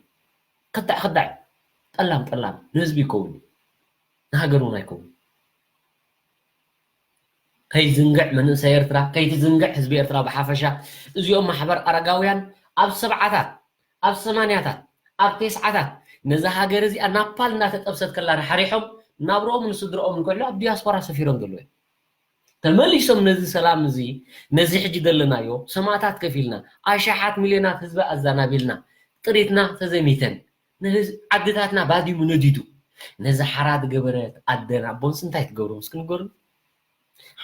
ከዳዕ ከዳዕ ጠላም ጠላም ንህዝቢ ይከውን ንሃገር እውን ኣይከውን። ከይዝንግዕ መንእሰይ ኤርትራ ከይትዝንግዕ ህዝቢ ኤርትራ ብሓፈሻ እዚኦም ማሕበር ኣረጋውያን ኣብ ሰብዓታት ኣብ ሰማንያታት ኣብ ቴስዓታት ነዛ ሃገር እዚኣ ናፓል እናተጠብሰት ከላ ራሕሪሖም ናብርኦም ንስድርኦም ንክሕሉ ኣብ ዲያስፖራ ሰፊሮም ዘለዉ እዮም። ተመሊሶም ነዚ ሰላም እዚ ነዚ ሕጂ ዘለናዮ ሰማእታት ከፊልና ኣሽሓት ሚልዮናት ህዝቢ ኣዛናቢልና ጥሪትና ተዘሚተን ዓድታትና ባዲሙ ነዲዱ ነዚ ሓራ ዝገበረት ኣደን ኣቦንስ እንታይ ትገብሩ እስኪ ንገሩኒ?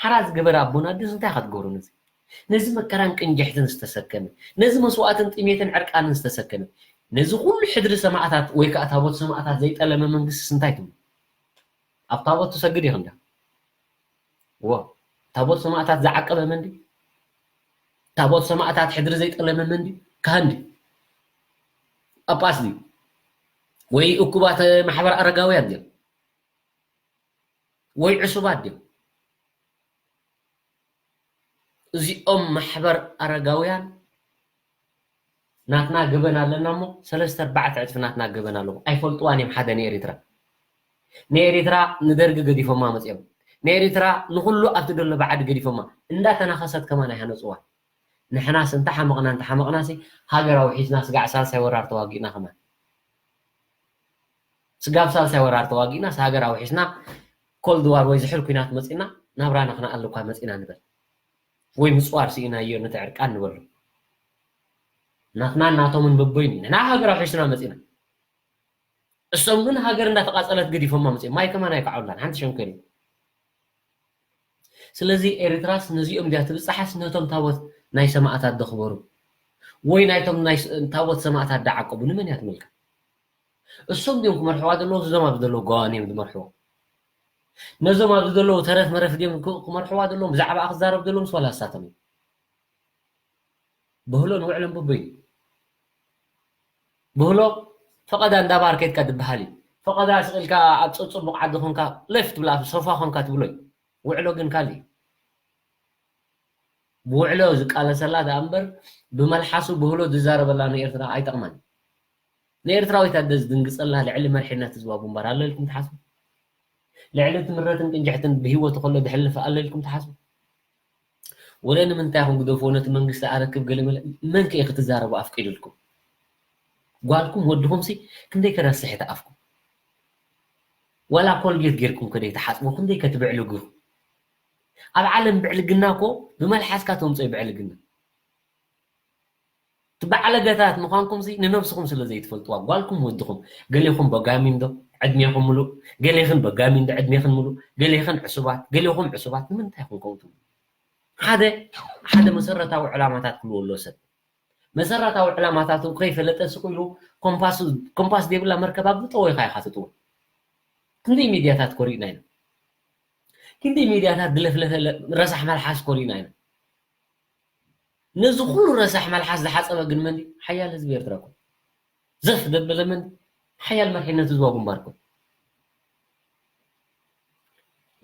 ሓራ ዝገበረ ኣቦን ኣደንስ እንታይ ኢኻ ትገብሩ ነዚ ነዚ መከራን ቅንጅሕትን ዝተሰከመ ነዚ መስዋእትን ጥሜትን ዕርቃንን ዝተሰከመ ነዚ ኩሉ ሕድሪ ሰማእታት ወይ ከዓ ታቦት ሰማእታት ዘይጠለመ መንግስትስ እንታይ ትብሉ? ኣብ ታቦት ትሰግድ ኢኺ እንዳ እዎ ታቦት ሰማእታት ዝዓቀበ መን ድዩ? ታቦት ሰማእታት ሕድሪ ዘይጠለመ መን ድዩ? ካህን ድዩ? ጳጳስ ድዩ? ወይ እኩባት ማሕበር ኣረጋውያን ድዮም? ወይ ዕሱባት ድዮም? እዚኦም ማሕበር ኣረጋውያን ናትና ገበን ኣለና እሞ ሰለስተ ኣርባዕተ ዕፅፊ ናትና ገበን ኣለዎ። ኣይፈልጥዋን እዮም ሓደ ንኤሪትራ ንኤሪትራ ንደርጊ ገዲፎማ መፅኦም ንኤሪትራ ንኩሉ ኣብቲ ደሎ ብዓዲ ገዲፎማ እንዳተናኸሰት ከማን ኣይሃነፅዋን። ንሕናስ እንተሓመቕና እንተሓመቕናሲ ሃገር ኣውሒስና ስጋዕ ሳልሳይ ወራር ተዋጊእና ከማን ስጋብ ሳልሳይ ወራር ተዋጊእናስ ሃገር ኣውሒስና ኮልድ ዋር ወይ ዝሕል ኩናት መፂና ናብራና ክነኣሉ እኳ መፂና ንበል ወይ ምፅዋር ስኢናዮ ነቲ ዕርቃን ንበሉ ናትናን ናቶምን በቦይን ኢና ሃገር ኣውሒስና መፂና እሶም ግን ሃገር እንዳተቃፀለት ገዲፎማ መፂኦም ማይ ከማን ኣይከዓሉላን ሓንቲ ሸንኮር እዩ ስለዚ ኤርትራስ ነዚኦም ድያ ትብፃሓስ ነቶም ታቦት ናይ ሰማእታት ደኽበሩ ወይ ናይቶም ናይ ታቦት ሰማእታት ዳዓቀቡ ንመን እያ ትምልከት እሶም ድዮም ክመርሕዋ ዘለዎም እዞም ኣብዚ ዘለዉ ገዋን እዮም ዝመርሕዎ ነዞም ኣብዚ ዘለዉ ተረፍ መረፍ ድዮም ክመርሕዋ ዘለዎም ብዛዕባ ክዛረብ ዘለዎም ስዋላ ሳቶም እዮም ብህሎ ንውዕሎም በበይኑ ብህሎ ፈቐዳ እንዳባር ከድካ ትበሃል እዩ ፈቐዳ ስቕ ኢልካ ኣብ ፅቡቕ ዓዲ ኮንካ ሌፍ ትብላ ኣብ ሶፋ ኮንካ ትብሎ እዩ ውዕሎ ግን ካልእ እዩ ብውዕሎ ዝቃለሰላ ደኣ እምበር ብመልሓሱ ብህሎ ዝዛረበላ ንኤርትራ ኣይጠቕማን ንኤርትራዊት ኣደ ዝድንግፀላ ልዕሊ መርሒነት ህዝባ ግንባር ኣሎ ኢልኩም ትሓስቡ ልዕሊ ትምረትን ቅንጅሕትን ብህይወቱ ከሎ ዝሕልፍ ኣሎ ኢልኩም ትሓስቡ ወለ ንምንታይ ኢኹም ግደፍዎ ነቲ መንግስቲ ኣረክብ ገለመለ መን ከ ክትዛረቡ ኣፍቂዱልኩም ጓልኩም ወድኹም ሲ ክንደይ ከረስሕ ተኣፍኩም ዋላ ኮልጌት ጌርኩም ከደይ ተሓጽቡ ክንደይ ከትብዕልጉ ኣብ ዓለም ብዕልግና እኮ ብመልሓስካ ተምፅኦ ብዕልግና ትበዓለገታት ምዃንኩም ሲ ንነብስኹም ስለ ዘይትፈልጥዋ ጓልኩም ወድኹም ገሌኹም በጋሚም ዶ ዕድሜኹም ምሉእ፣ ገሌኽን በጋሚን ዕድሜኽን ምሉእ፣ ገሌኽን ዕሱባት፣ ገሌኹም ዕሱባት። ንምንታይ ኢኹም ከምኡ ትብሉ? ሓደ ሓደ መሰረታዊ ዕላማታት ክህልዎ ኣለዎ ሰብ። መሰረታዊ ዕላማታቱ ከይፈለጠ ስቕ ኢሉ ኮምፓስ ዘይብላ መርከብ ኣብ ጠወይካ ኢኻ ትጥወ። ክንደይ ሚድያታት ኮሪእና ኢና። ክንደይ ሚድያታት ድለፍለፈ ረሳሕ መልሓስ ኮሪእና ኢና። ነዚ ኩሉ ረሳሕ መልሓስ ዝሓፀበ ግን መን ድዩ? ሓያል ህዝቢ ኤርትራ እኮ። ዘፍ ዘበለ መን ድዩ? ሓያል መሪሕነት ህዝባ ግንባር እኮ።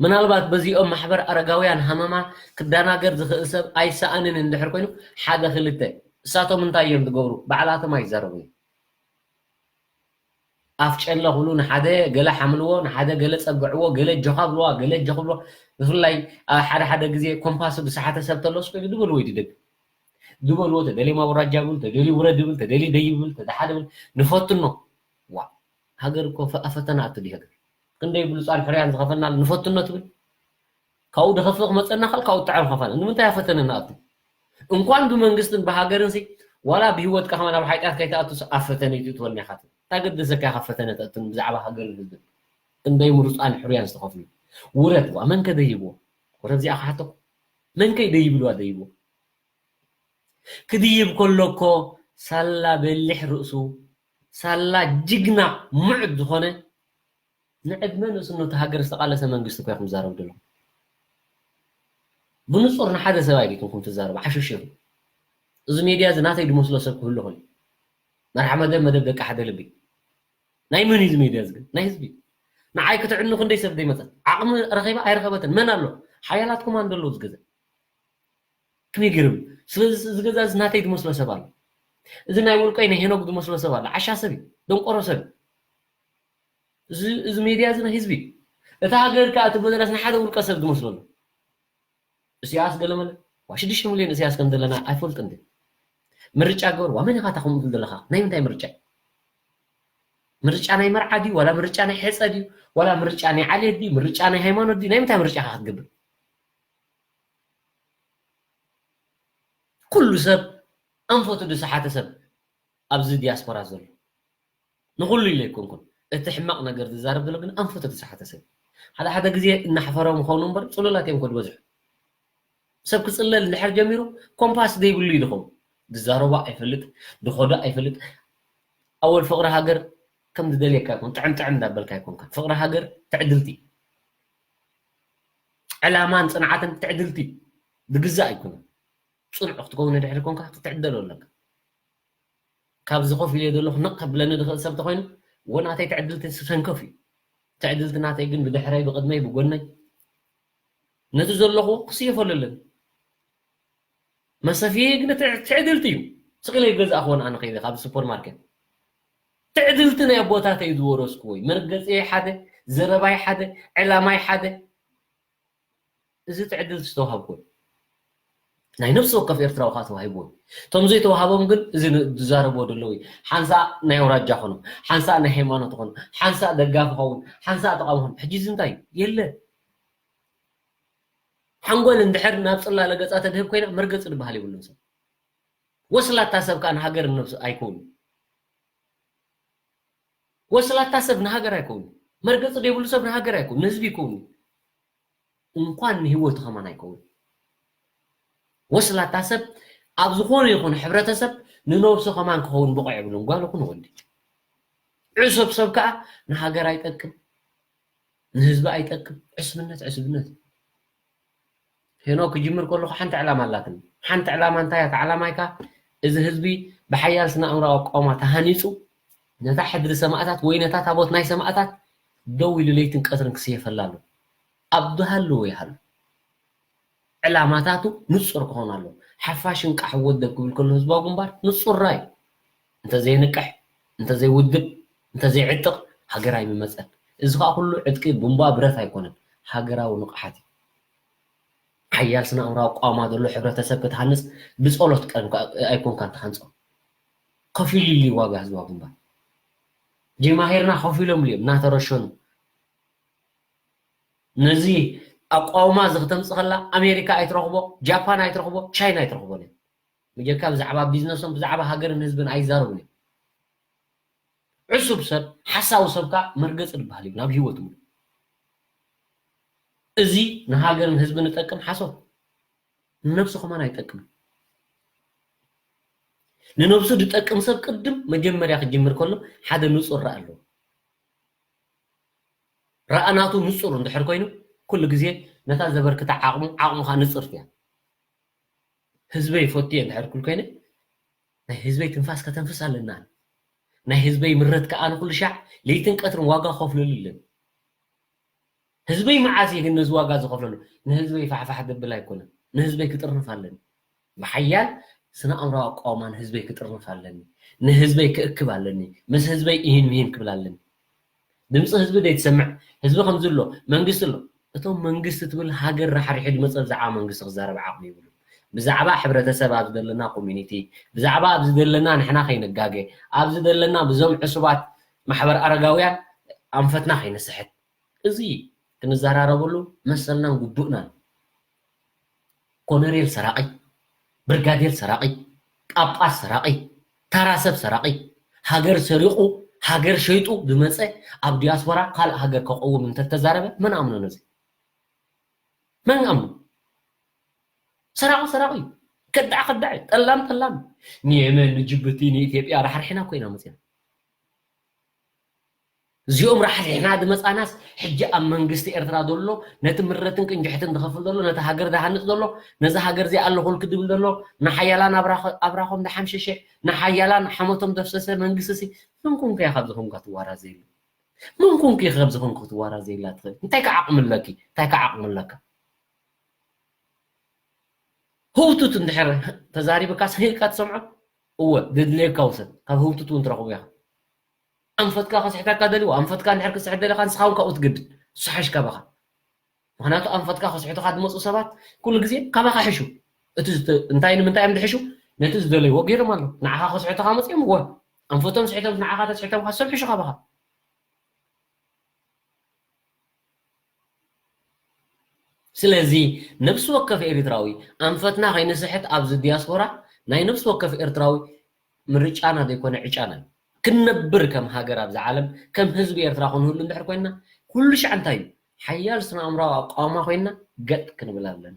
ምናልባት በዚኦም ማሕበር ኣረጋውያን ሃመማ ክደናገር ዝኽእል ሰብ ኣይሰኣንን እንድሕር ኮይኑ ሓደ ክልተ እሳቶም እንታይ እዮም ዝገብሩ? ባዕላቶም ኣይዛረቡን እዮም። ኣፍ ጨለ ኩሉ ንሓደ ገለ ሓምልዎ፣ ንሓደ ገለ ጸግዕዎ፣ ገለ ጆኻ ብልዋ፣ ገለ ጆኽ ብልዋ። ብፍላይ ኣብ ሓደ ሓደ ግዜ ኮምፓሱ ዝሰሓተ ሰብ ተሎ ስቕ ኢሉ ድበልዎ ይድደግ። ድበልዎ፣ ተደልየ ማውራጃ ብል፣ ተደልዩ ውረድ ብል፣ ተደልዩ ደይብ ብል፣ ተደሓደ ብል፣ ንፈትኖ። ዋ፣ ሃገር እኮ ፈ-፣ ኣብ ፈተና ኣቱ ድዩ ሃገር? ክንደይ ብሉጻን ሕርያን ዝኸፈልና ንፈትኖ ትብል? ካብኡ ድኸፍእ ክመጸና ኻል ካብኡ ጥዓም ኸፋል። ንምንታይ ኣብ ፈተነ ንኣቱ? እንኳን ብመንግስትን ብሃገርን ሲ፣ ዋላ ብህይወትካ ከማን ኣብ ሓጢኣት ከይትኣቱ ሲ ኣብ ፈተነ እዩ ትእትወልና ኢኻ ትብል። እንታይ ገደሰካ ካብ ፈተነ ተእቱን ብዛዕባ ሃገርን ህዝብን? ክንደይ ምሩጻን ሕሩያን ዝተኸፍሉ። ውረድ፣ ዋ፣ መን ከ ደይብዎ? ወረ እዚኣ ክሓተኩ። መን ከ ደይብልዋ ደይብዎ? ክድይብ ከሎ እኮ ሳላ በሊሕ ርእሱ፣ ሳላ ጅግና ምዑት ዝኾነ ንዕድመ ንእስነቱ ሃገር ዝተቓለሰ መንግስቲ እኮ ኢኹም ትዛረቡ ዘለኹም። ብንጹር ንሓደ ሰብኣይ ዲኹም ትዛረቡ፣ ዓሸሽ ኢኹም። እዚ ሜድያ እዚ ናተይ ድመስሎ ሰብ ክህሉ ይኽእል እዩ። መርሓ መደብ፣ መደብ ደቂ ሓደ ልቢ። ናይ መን እዩ እዚ ሜድያ እዚ ግን? ናይ ህዝቢ። ንዓይ ክትዕኑ ክንደይ ሰብ ዘይመጸት? ዓቕሚ ረኺባ ኣይረኸበትን። መን ኣሎ? ሓያላት ኮማንዶ ኣለዉ እዚ ገዛ። ከመይ ገይሮም? ስለዚ እዚ ገዛ እዚ ናተይ ድመስሎ ሰብ ኣሎ። እዚ ናይ ውልቀይ ናይ ሄኖክ ድመስሎ ሰብ ኣሎ። ዓሻ ሰብ እዩ። ደንቆሮ ሰብ እዩ። እዚ፣ እዚ ሜድያ እዚ ናይ ህዝቢ እዩ። እታ ሃገር ከኣ እቲ በደላስ ናይ ሓደ ውልቀ ሰብ ድመስሎ ኣሎ። እስያስ ገለመለ። ዋ፣ ሽዱሽተ ሚልዮን እስያስ ከም ዘለና ኣይፈልጥን ድዩ? ምርጫ ገበሩ። ዋ፣ መን ኢኻ እታ ከምኡ ትብል ዘለኻ? ናይ ምንታይ ምርጫ? ምርጫ ናይ መርዓ ድዩ? ዋላ ምርጫ ናይ ሕጸ ድዩ? ዋላ ምርጫ ናይ ዓሌት ድዩ? ምርጫ ናይ ሃይማኖት ድዩ? ናይ ምንታይ ምርጫ ኢኻ ክትገብር? ኩሉ ሰብ ኣንፈቱ ዝሰሓተ ሰብ ኣብዚ ዲያስፖራ ዘሎ። ንኹሉ ኢለ ኣይኮንኩን። እቲ ሕማቕ ነገር ዝዛረብ ዘሎ ግን ኣንፈቱ ዝሰሓተ ሰብ። ሓደ ሓደ ግዜ እናሕፈሮም ይኸውን እምበር ጽሉላት እዮም እኮ ዝበዝሑ። ሰብ ክጽለል እንድሕር ጀሚሩ ኮምፓስ ዘይብሉ እዩ ዝኸውን። ዝዛረቦ ኣይፈልጥ፣ ዝኸዶ ኣይፈልጥ። ኣወል ፍቕሪ ሃገር ከም ዝደልየካ ኣይኮን፣ ጥዕም ጥዕም እንዳበልካ ኣይኮንካ። ፍቕሪ ሃገር ትዕድልቲ። ዕላማን ጽንዓትን ትዕድልቲ። ዝግዛእ ኣይኮነን። ጽኑዕ ክትከውን እንድሕር ኮንካ ክትዕደሎ ኣለካ። ካብዚ ኮፍ ኢለ ዘለኹ ነቕ ከብለኒ ዝኽእል ሰብ ተኾይኑ፣ ወ ናተይ ትዕድልቲ ሰንኮፍ እዩ። ትዕድልቲ ናተይ ግን ብድሕረይ፣ ብቕድመይ፣ ብጎነይ ነቲ ዘለኹ ክስየፈሉ ኣለኒ። መሰፍየ ግን ትዕ-፣ ትዕድልቲ እዩ። ስቕ ኢለ ይገዛእኽዎን ኣነ ከይደ ካብ ሱፐርማርኬት። ትዕድልቲ ናይ ኣቦታተይ ዝወረስኩዎ እዩ። መርገጺየይ ሓደ፣ ዘረባይ ሓደ፣ ዕላማይ ሓደ። እዚ ትዕድልቲ ዝተዋሃብኩዎ እዩ። ናይ ነፍሲ ወከፍ ኤርትራዊ ከዓ ተዋሂብዎ እዩ። እቶም ዘይተዋሃቦም ግን እዚ ን-፣ ዝዛረብዎ ዘለዉ እዩ። ሓንሳእ ናይ ኣውራጃ ኾኖም፣ ሓንሳእ ናይ ሃይማኖት ኾኖም፣ ሓንሳእ ደጋፊ ኸውን፣ ሓንሳእ ተቓውሞ ኾን። ሕጂ እዚ እንታይ እዩ? የለ። ሓንጎል እንድሕር ናብ ጽላለ ገጻ ተድህብ ኮይና መርገጺ ዝበሃል የብሉን ሰብ። ወስላታ ሰብ ከዓ ንሃገር ንነብሱ ኣይከውን። ወስላታ ሰብ ንሃገር ኣይከውን። መርገጺ ዘይብሉ ሰብ ንሃገር ኣይከውን፣ ንህዝቢ ይከውን። እንኳን ንህይወቱ ከማን ኣይከውን። ወስላታ ሰብ ኣብ ዝኾነ ይኹን ሕብረተሰብ ንነብሱ ከማን ክኸውን ብቑዕ የብሉን፣ ጓል ይኹን ወዲ። ዕሱብ ሰብ ከዓ ንሃገር ኣይጠቅም፣ ንህዝቢ ኣይጠቅም። ዕስብነት፣ ዕስብነት። ሄኖክ ክጅምር ከለኹ ሓንቲ ዕላማ ኣላትኒ። ሓንቲ ዕላማ እንታይ እያ? እታ ዕላማይ ከኣ እዚ ህዝቢ ብሓያል ስነ ኣእምሮኣዊ ኣቃውማ ተሃኒጹ ነታ ሕድሪ ሰማእታት ወይ ነታ ታቦት ናይ ሰማእታት ደው ኢሉ ለይትን ቀትርን ክስየፈላ ኣሎ። ኣብ ዝሃለወ ይሃሉ። ዕላማታቱ ንጹር ክኾን ኣለዎ። ሓፋሽ እንቃሕ ወደብ ክብል ከሎ ህዝባዊ ግንባር ንጹር ራእዩ። እንተዘይንቅሕ፣ እንተዘይውድብ፣ እንተዘይዕጥቕ ሃገር ኣይምመጸን። እዚ ኸኣ ኩሉ ዕጥቂ ቡምባ ብረት ኣይኮነን፣ ሃገራዊ ንቕሓት እዩ። ሓያል ስነ ኣእምራዊ ኣቋውማ ዘሎ ሕብረተሰብ ክትሃንጽ ብጸሎት ቀን ኣይኮንካን ትሃንጾ። ከፊሉ እዩ ዋጋ ህዝባዊ ግንባር። ጀማሂርና ከፊሎም እዮም እናተረሸኑ። ነዚ ኣቋውማ እዚ ክተምጽእ ከላ ኣሜሪካ ኣይትረኽቦ፣ ጃፓን ኣይትረኽቦ፣ ቻይና ኣይትረኽቦን እያ። ብጀካ ብዛዕባ ቢዝነሶም፣ ብዛዕባ ሃገርን ህዝብን ኣይዛረቡን እዮም። ዕሱብ ሰብ፣ ሓሳዊ ሰብ ከኣ መርገጺ ዝበሃል እዩ ናብ ህይወት ሙሉ። እዚ ንሃገርን ህዝብን ዝጠቅም ሓሶት፣ ንነብሱ ከማን ኣይጠቅምን። ንነብሱ ዝጠቅም ሰብ ቅድም መጀመርያ ክጅምር ከሎ ሓደ ንጹር ራኢ ኣለዎ። ራኢ ናቱ ንጹር እንድሕር ኮይኑ፣ ኩሉ ግዜ ነታ ዘበርክታ ዓቕሙ፣ ዓቕሙ ከኣ ንጽርቲ እያ። ህዝበይ ይፈቱ እየ እንድሕር ኩል ኮይነ፣ ናይ ህዝበይ ትንፋስ ከተንፍስ ኣለና። ናይ ህዝበይ ምረት ከኣ ንኩሉ ሻዕ ለይትን ቀትርን ዋጋ ከፍለሉ ኣለኒ። ህዝበይ መዓስ እየ ግን ነዚ ዋጋ ዝኸፍለሉ? ንህዝበይ ፋሕፋሕ ዘብል ኣይኮነን። ንህዝበይ ክጥርንፍ ኣለኒ። ብሓያል ስነ ኣእምራዊ ኣቃውማ ንህዝበይ ክጥርንፍ ኣለኒ። ንህዝበይ ክእክብ ኣለኒ። ምስ ህዝበይ ኢሂን ምሂን ክብል ኣለኒ። ድምፂ ህዝቢ ዘይትሰምዕ፣ ህዝቢ ከምዚ ኣሎ፣ መንግስቲ ኣሎ። እቶም መንግስቲ ትብል ሃገር ራሕሪሑ ዝመፀ ብዛዕባ መንግስቲ ክዛረብ ዓቕሚ ይብሉ። ብዛዕባ ሕብረተሰብ ኣብዚ ዘለና ኮሚኒቲ፣ ብዛዕባ ኣብዚ ዘለና ንሕና ከይንጋገ፣ ኣብዚ ዘለና ብዞም ዕሱባት ማሕበር ኣረጋውያን ኣንፈትና ከይንስሕት። እዚ ክንዘራረበሉ መሰልናን ግቡእናን። ኮነሬል ሰራቒ፣ ብርጋዴር ሰራቒ፣ ጳጳስ ሰራቒ፣ ተራ ሰብ ሰራቒ፣ ሃገር ሰሪቑ፣ ሃገር ሸይጡ ዝመጸ ኣብ ዲያስፖራ ካልእ ሃገር ከቐውም እንተተዛረበ መን ኣምኖ ነዚ? መን ኣምኖ? ሰራቒ ሰራቒ እዩ። ከዳዕ ከዳዕ እዩ። ጠላም ጠላም። ንየመን፣ ንጅቡቲ፣ ንኢትዮጵያ ራሕሪሕና እኮ ኢና መጺና። እዚኦም ራሕሪሕና ዝመጻናስ ሕጂ ኣብ መንግስቲ ኤርትራ ዘሎ ነቲ ምረትን ቅንጅሕትን ዝኸፍል ዘሎ ነቲ ሃገር ዝሃንጽ ዘሎ ነዚ ሃገር እዚኣ ኣለኹልኪ ዝብል ዘሎ ንሓያላን ኣብራኸ- ኣብራኾም ዝሓምሸሸ ንሓያላን ሓመቶም ዘፍሰሰ መንግስቲ ሲ መን ኮንካ ኢኻ ኣብዚ ኮንካ ትዋራ ዘይብሉ? መን ኮንካ ኢኻ ኣብዚ ኮንካ ክትዋራ ዘይብላ ትኽእል? እንታይ ከ ዓቕሚ ኣለኪ? እንታይ ከ ዓቕሚ ኣለካ? ህውቱት እንድሕር ተዛሪብካ ስሂልካ ትሰምዖ እወ ዘድልየካ ውሰድ ካብ ህውቱት እውን ትረኽቦ ኢኻ። ኣንፈትካ ከስሕተካ ደልዩ ኣንፈትካ እንድሕር ክስሕት ደለካ ንስኻ እውን ካብኡ ትግድድ እሱ ሓይሽ ካባኻ። ምክንያቱ ኣንፈትካ ከስሕቱካ ዝመፁ ሰባት ኩሉ ግዜ ካባኻ ሕሹ እቲ ዝተ- እንታይ ንምንታይ እዮም ዝሕሹ? ነቲ ዝደለይዎ ገይሮም ኣለዉ። ንዓኻ ከስሕቱካ መፅኦም እወ ኣንፈቶም ስሕቶም ንዓኻ ተስሕቶም ካሶም ሕሹ ካባኻ። ስለዚ ነብሲ ወከፍ ኤሪትራዊ ኣንፈትና ከይንስሕት ኣብዚ ዲያስፖራ ናይ ነብሲ ወከፍ ኤርትራዊ ምርጫና ዘይኮነ ዕጫና እዩ። ክንነብር ከም ሃገር ኣብዚ ዓለም ከም ህዝቢ ኤርትራ ክንህሉ እንድሕር ኮይንና ኩሉ ሻዕ እንታይ እዩ ሓያል ስነ ኣእምራዊ ኣቃውማ ኮይንና ገጥ ክንብል ኣለና።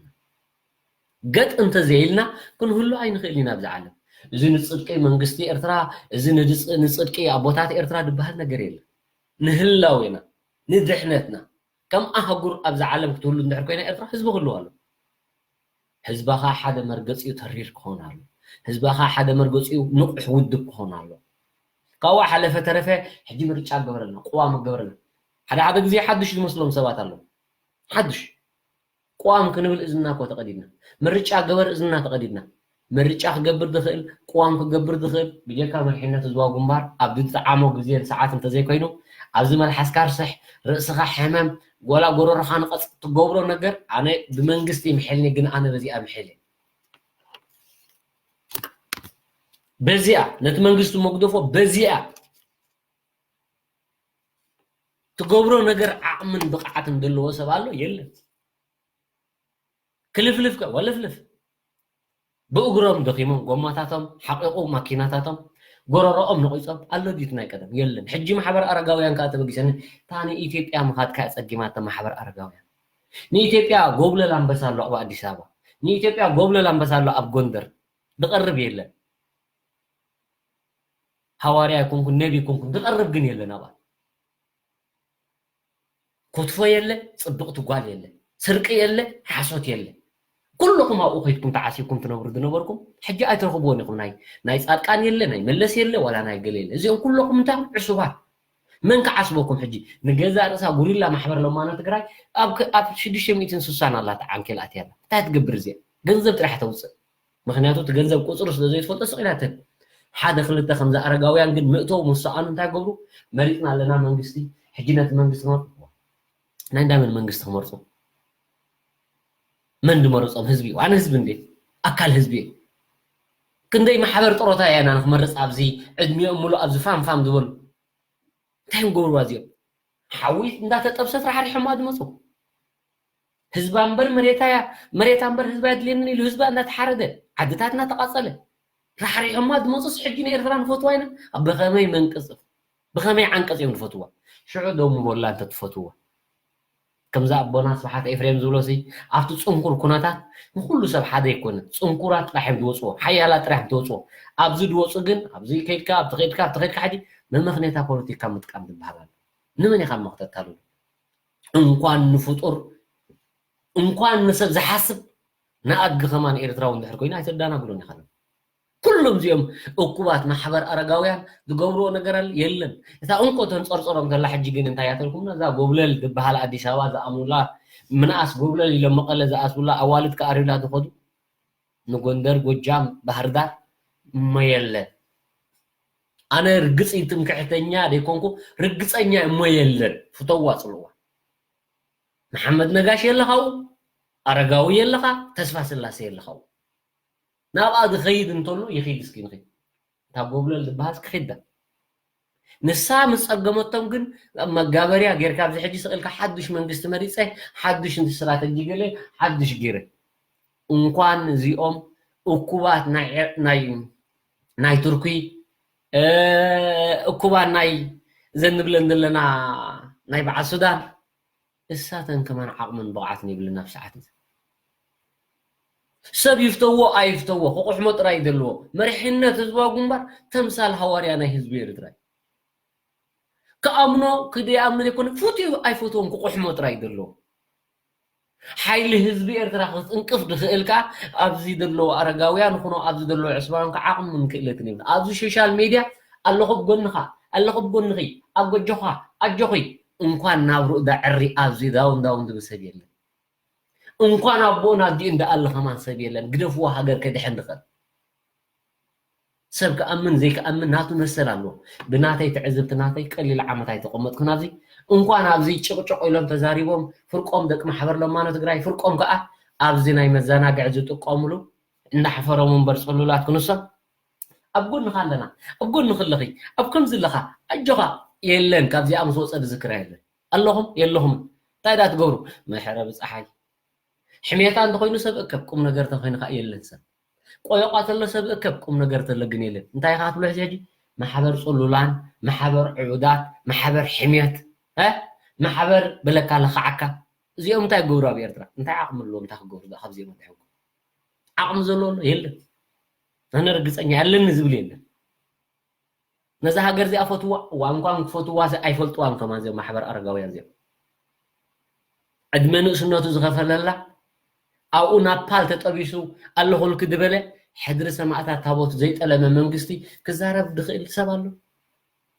ገጥ እንተዘይልና ክንህሉ ኣይንኽእል ኢና ኣብዚ ዓለም። እዚ ንፅድቂ መንግስቲ ኤርትራ እዚ ንድፅ- ንፅድቂ ኣቦታት ኤርትራ ዝበሃል ነገር የለን። ንህላዌና ንድሕነትና ከም ኣህጉር ኣብዛ ዓለም ክትህሉ እንድሕር ኮይና ኤርትራ ህዝቢ ክህልዋ ኣሎ። ህዝባኻ ሓደ መርገፂኡ ተሪር ክኾን ኣሎ። ህዝባኻ ሓደ መርገፂኡ ንቑሕ ውድብ ክኾን ኣሎ። ካብኡ ሓለፈ ተረፈ ሕጂ ምርጫ ገበረልና፣ ቅዋም ገበረልና። ሓደ ሓደ ግዜ ሓዱሽ ዝመስሎም ሰባት ኣለዉ። ሓዱሽ ቅዋም ክንብል እዝና እኮ ተቐዲድና። ምርጫ ገበር እዝና ተቐዲድና። ምርጫ ክገብር ዝኽእል፣ ቅዋም ክገብር ዝኽእል ብጀካ መሪሕነት ህዝባዊ ግንባር ኣብ ዝጠዓሞ ግዜን ሰዓት እንተዘይኮይኑ ኣብዚ መልሓስካ ርስሕ፣ ርእስኻ ሕመም፣ ጎላ ጎረሮኻ ንቐጽ ትገብሮ ነገር ኣነ ብመንግስቲ ይምሕልኒ ግን ኣነ በዚኣ ምሕል በዚኣ ነቲ መንግስቲ መግደፎ በዚኣ ትገብሮ ነገር ዓቕምን ብቕዓትን ዘለዎ ሰብ ኣሎ የለን። ክልፍልፍ ከ ወልፍልፍ ብእግሮም ደኺሞም ጎማታቶም ሓቂቑ ማኪናታቶም ጎረሮኦም ነቒጾም ኣሎ ድዩ ናይ ቀደም የለን። ሕጂ ማሕበር ኣረጋውያን ከዓ ተበጊሰኒ እታ ንኢትዮጵያ ምኻድካ እያ ጸጊማታ ማሕበር ኣረጋውያን። ንኢትዮጵያ ጎብለል ኣንበሳ ኣሎ ኣብ ኣዲስ ኣበባ። ንኢትዮጵያ ጎብለል ኣንበሳ ኣሎ ኣብ ጎንደር። ዝቐርብ የለን። ሃዋርያ ኣይኮንኩን ነቢ ኣይኮንኩን ዝቐርብ ግን የለን ኣብኣ። ኮትፎ የለ፣ ጽብቕቲ ጓል የለ፣ ስርቂ የለ፣ ሓሶት የለ። ኩልኹም ኣብኡ ከይድኩም ተዓሲብኩም ትነብሩ ዝነበርኩም ሕጂ ኣይትረኽብዎን ኢኹም። ናይ ናይ ጻድቃን የለ፣ ናይ መለስ የለ፣ ዋላ ናይ ገለ የለ። እዚኦም ኩለኹም እንታይ ዕሱባት። መን ክዓስበኩም ሕጂ? ንገዛእ ርእሳ ጉሪላ ማሕበር ለማኖ ትግራይ ኣብ ከ- ኣብ ሽዱሽተ ሚእትን ስሳን ኣላ ተዓንኬል ኣትያ ኣላ። እንታይ ትገብር እዚኣ? ገንዘብ ጥራሕ ተውፅእ። ምክንያቱ እቲ ገንዘብ ቁፅሩ ስለ ዘይትፈልጦ ስቕ ኢላ ትህብ። ሓደ ክልተ ከምዚ ኣረጋውያን ግን ምእተው ምስ ሰኣኑ እንታይ ገብሩ? መሪፅና ኣለና መንግስቲ፣ ሕጂ ነቲ መንግስቲ ክመርፁ። ናይ እንዳ መን መንግስቲ ክመርፁ? መን ድመረፆም? ህዝቢ እዩ። ኣነ ህዝቢ እንዴ? ኣካል ህዝቢ እየ። ክንደይ ማሕበር ጥሮታ እያ ኢና ንክመርፅ ኣብዚ ዕድሚኦም ሙሉእ ኣብዚ ፋም ፋም ዝበሉ እንታይ እዮም ገብርዋ እዚኦም? ሓዊ እንዳተጠብሰት ራሕሪሖማ ዝመፁ ህዝባ እምበር መሬታ እያ መሬታ እምበር ህዝባ የድልየንን ኢሉ ህዝባ እንዳተሓረደ ዓድታት እናተቃፀለ ራሕሪሖማ ዝመፁስ ሕጂ ንኤርትራ ንፈትዋ ኢና ኣብ ብከመይ መንቅፅፍ ብኸመይ ዓንቀፅ እዮም ዝፈትዋ? ሽዑ ደው ምበሉላ እንተትፈትዋ። ከምዚ ኣቦና ስብሓት ኤፍሬም ዝብሎ ሲ ኣብቲ ፅንኩር ኩነታት ንኩሉ ሰብ ሓደ ኣይኮነን። ፅንኩራት ጥራሕ እዮም ዝወፅዎ፣ ሓያላት ጥራሕ እዮም ዝወፅዎ። ኣብዚ ዝወፁ ግን ኣብዚ ከይድካ ኣብቲ ከይድካ ኣብቲ ከይድካ ሕጂ መመኽነታ ፖለቲካ ምጥቃም ዝበሃል ኣሎ። ንመን ኢኻ እሞ ክተታልሉ? እንኳን ንፍጡር እንኳን ንሰብ ዝሓስብ ንኣድጊ ከማን ኤርትራዊ እንድሕር ኮይኑ ኣይተዳናግሮን ኢኻ። ኩሎም እዚኦም እኩባት ማሕበር ኣረጋውያን ዝገብርዎ ነገር ኣለ የለን። እታ እንኮ ተንጸርጸሮም ዘላ ሕጂ ግን እንታይ ያተልኩምና እዛ ጎብለል ዝበሃል ኣዲስ ኣበባ ዝኣምኑላ ምንኣስ ጎብለል ኢሎም መቐለ ዝኣስቡላ ኣዋልድ ከኣርዩላ ዝኸዱ ንጎንደር ጎጃም ባህርዳር እሞ የለን። ኣነ ርግጽ ትምክሕተኛ ደይኮንኩ ርግጸኛ እሞ የለን። ፍተዋ ጽልዋ መሓመድ ነጋሽ የለኻው ኣረጋዊ የለኻ ተስፋ ስላሴ የለኻው ናብኣ ዝኸይድ እንተሎ ይኸይድ እስኪ ንኸይድ እታ ጎብለል ዝበሃስ ክኸይዳ ንሳ ምስ ጸገመቶም ግን መጋበርያ ጌርካ ኣብዚ ሕጂ ስቕልካ ሓዱሽ መንግስቲ መሪፀ ሓዱሽ ስትራተጂ ገለ ሓዱሽ ገይረ እንኳን እዚኦም እኩባት ናይ ቱርኪ እኩባት ናይ ዘንብለን ዘለና ናይ በዓል ሱዳን እሳተን ከማን ዓቕምን ብቕዓትን የብልን ኣብ ሰዓት እዚ ሰብ ይፍተዎ ኣይፍተዎ ክቑሕሞ ጥራይ ዘለዎ መሪሕነት ህዝባዊ ግንባር ተምሳል ሃዋርያ ናይ ህዝቢ ኤርትራ ክኣምኖ ክደይኣምኖ ዘይኮነ ፍትዩ ኣይፈትዎም ክቑሕሞ ጥራይ ዘለዎ ሓይሊ ህዝቢ ኤርትራ ክትንቅፍ ድኽእል ከኣ ኣብዚ ዘለዉ ኣረጋውያን ኹኖ ኣብዚ ዘለዉ ዕስባን ከዓ ዓቕምን ክእለትን ይብሉ ኣብዚ ሶሻል ሜድያ ኣለኹ ብጎንኻ ኣለኹ ብጎንኺ ኣብ ጎጆኻ ኣጆኺ እንኳን ናብ ርኡዳ ዕሪ ኣብዚ ዳውን ዳውን ዝብል ሰብ የለን እንኳን ኣቦኡን ኣዲኡ እንዳኣለ ከማን ሰብ የለን ግደፍዎ ሃገር ከድሕን ድኽእል ሰብ ክኣምን ዘይክኣምን ናቱ መሰል ኣለዎ ብናተይ ትዕዝብቲ ናተይ ቀሊል ዓመት ኣይተቐመጥኩን ኣብዚ እንኳን ኣብዚ ጭቕጭቕ ኢሎም ተዛሪቦም ፍርቆም ደቂ ማሕበር ለማኖ ትግራይ ፍርቆም ከዓ ኣብዚ ናይ መዘናግዒ ዝጥቀሙሉ እንዳሕፈሮም እምበር ፅሉላት ክንሶም ኣብ ጎንኻ ኣለና ኣብ ጎንኺ ኣለኺ ኣብ ከምዚ ኣለኻ ኣጆኻ የለን ካብዚኣ ምስ ወፀ ዝዝክራ የለን ኣለኹም የለኹም እንታይ ዳ ትገብሩ መሕረቢ ፀሓይ ሕሜታ እንተኾይኑ ሰብ እከብ ቁም ነገር ተኾይኑ ከዓ የለን ሰብ ቆዮቋ ተሎ ሰብ እከብ ቁም ነገር ተሎ ግን የለን እንታይ ኢኻ ትብሎ ሕጂ ሕጂ ማሕበር ፅሉላን ማሕበር ዕቡዳት ማሕበር ሕሜት ማሕበር ብለካ ለኽዓካ እዚኦም እንታይ ክገብሩ ኣብ ኤርትራ እንታይ ዓቕሚ ኣለዎም እንታይ ክገብሩ ካብዚኦም እንታይ ዓቕሚ ዘለዎ ኣሎ የለን ኣነ ርግፀኛ ኣለኒ ዝብል የለን ነዛ ሃገር እዚኣ ፈትዋ እዋ እንኳን ክፈትዋ ኣይፈልጥዋን ከማን እዚኦም ማሕበር ኣረጋውያን እዚኦም ዕድመ ንእስነቱ ዝኸፈለላ ኣብኡ ናብ ፓል ተጠቢሱ ኣለኹልክ ዝበለ ሕድሪ ሰማእታት ታቦት ዘይጠለመ መንግስቲ ክዛረብ ድኽእል ሰብ ኣሎ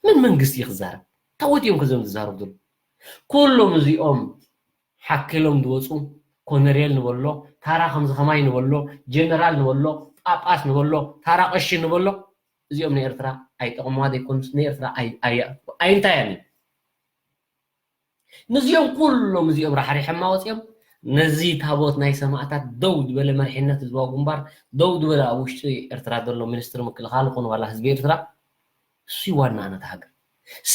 ምን መንግስቲ ክዛረብ ታቦት እዮም ከዞም ዝዛረብ ዘሎ ኩሎም እዚኦም ሓኪሎም ዝወፁ ኮነሬል ንበሎ ታራ ከምዚ ከማይ ንበሎ ጀነራል ንበሎ ጳጳስ ንበሎ ታራ ቀሺ ንበሎ እዚኦም ንኤርትራ ኣይጠቕምዋ ዘይኮኑስ ንኤርትራ ኣይንታያን እዩ ንዚኦም ኩሎም እዚኦም ራሕሪሖማ ወፂኦም ነዚ ታቦት ናይ ሰማእታት ደው ዝበለ መርሒነት ህዝባዊ ግንባር ደው ዝበለ ኣብ ውሽጢ ኤርትራ ዘሎ ሚኒስትሪ ምክልኻል ኾነ ዋላ ህዝቢ ኤርትራ እሱ ዋና ኣነታ ሃገር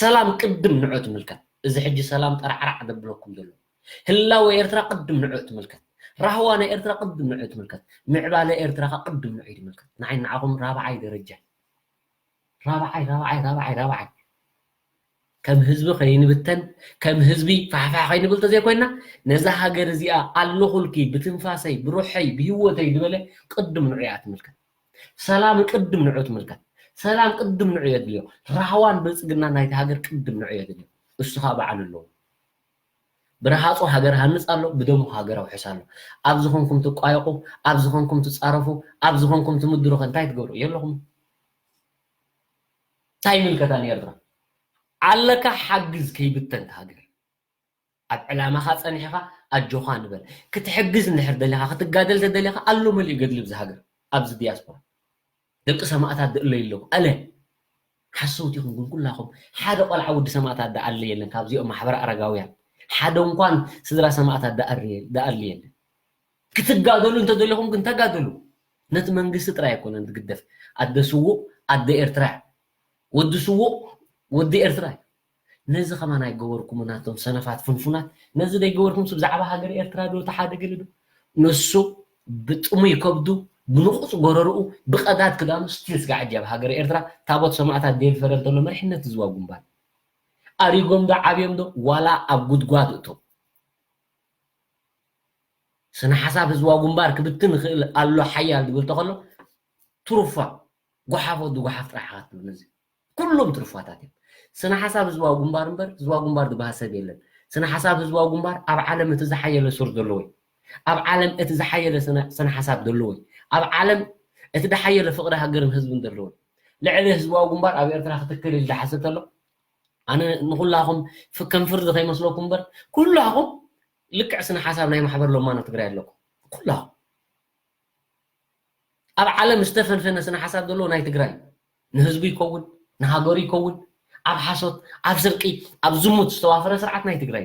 ሰላም ቅድም ንዑ ትምልከት እዚ ሕጂ ሰላም ጠራዕራዕ ዘብለኩም ዘሎ ህላወ ኤርትራ ቅድም ንዑ ትምልከት ራህዋ ናይ ኤርትራ ቅድም ንዑ ትምልከት ምዕባለ ኤርትራ ካ ቅድም ንዑ ትምልከት ንዓይ ንዓኹም ራብዓይ ደረጃ ራብዓይ ራብዓይ ራብዓይ ራብዓይ ከም ህዝቢ ከይንብተን ከም ህዝቢ ፋሕፋሕ ከይንብል ተዘይኮይና ነዛ ሃገር እዚኣ ኣለኹልኪ ብትንፋሰይ ብሩሐይ ብህወተይ ዝበለ ቅድም ንዑ እያ ትምልከት ሰላም ቅድም ንዑ ትምልከት ሰላም ቅድም ንዑ የድልዮ ራህዋን ብልፅግና ናይቲ ሃገር ቅድም ንዑ የድልዮ እሱ ከዓ በዓል ኣለዎ ብረሃፁ ሃገር ሃንፅ ኣሎ ብደሙ ሃገር ኣውሕስ ኣሎ ኣብ ዝኾንኩም ትቋየቁ ኣብ ዝኾንኩም ትፃረፉ ኣብ ዝኾንኩም ትምድሩ ከ እንታይ ትገብሩ የለኹም እንታይ ይምልከታ ንኤርትራ ኣለካ ሓግዝ ከይብተን ሃገር ኣብ ዕላማኻ ጸኒሕኻ ኣጆኻ ንበል ክትሕግዝ እንድሕር ደሊኻ ክትጋደል ተደሊኻ ኣሎ መሊኡ ገድሊ ብዚ ሃገር ኣብዚ ዲያስፖራ ደቂ ሰማእታት ደእለዩ ኣለዉ ኣለ ሓሰውቲ ይኹንኩም ኩላኹም ሓደ ቆልዓ ወዲ ሰማእታት ደኣሊ የለን ካብዚኦም ማሕበር ኣረጋውያን ሓደ እንኳን ስድራ ሰማእታት ደኣሊ የለን ክትጋደሉ እንተደሊኹም ግን ተጋደሉ ነቲ መንግስቲ ጥራይ ኣይኮነን ዝግደፍ ኣደ ስዉእ ኣደ ኤርትራ ወዲ ስዉእ ወዲ ኤርትራ እዩ ነዚ ከማን ኣይገበርኩምን ኣቶም ሰነፋት ፍንፉናት ነዚ ደይገበርኩምስ ብዛዕባ ሃገር ኤርትራ ዶ ተሓደገለ ዶ ንሱ ብጥሙይ ከብዱ ብንቑፅ ጎረርኡ ብቐዳድ ክዳኑ ስቲል ስጋዕ ሕጂ ኣብ ሃገር ኤርትራ ታቦት ሰማእታት ደየድፈረ እንተሎ መሪሕነት ህዝባዊ ግንባር ኣሪጎም ዶ ዓብዮም ዶ ዋላ ኣብ ጉድጓድ እቶም። ስነ ሓሳብ ህዝባዊ ግንባር ክብትን ይኽእል ኣሎ ሓያል ዝብል ተኸሎ ትሩፋ ጓሓፎ ዝጓሓፍ ጥራሕ ኢኻ ትብል። ነዚ ኩሎም ትሩፋታት እዮም። ስነ ሓሳብ ህዝባዊ ግንባር እምበር ህዝባዊ ግንባር ዝበሃል ሰብ የለን። ስነ ሓሳብ ህዝባዊ ግንባር ኣብ ዓለም እቲ ዝሓየለ ሱር ዘለዎ እዩ። ኣብ ዓለም እቲ ዝሓየለ ስነ ሓሳብ ዘለዎ እዩ። ኣብ ዓለም እቲ ዝሓየለ ፍቕሪ ሃገርን ህዝብን ዘለዎ እዩ። ልዕሊ ህዝባዊ ግንባር ኣብ ኤርትራ ክትክል ኢሉ ዝሓስብ ተሎ ኣነ ንኩላኹም ከም ፍርዲ ከይመስለኩም እምበር ኩላኹም ልክዕ ስነ ሓሳብ ናይ ማሕበር ሎማኖ ትግራይ ኣለኩም። ኩላኹም ኣብ ዓለም ዝተፈንፈነ ስነ ሓሳብ ዘለዎ ናይ ትግራይ ንህዝቡ ይከውን ንሃገሩ ይከውን ኣብ ሓሶት ኣብ ስርቂ ኣብ ዝሙት ዝተዋፈረ ስርዓት ናይ ትግራይ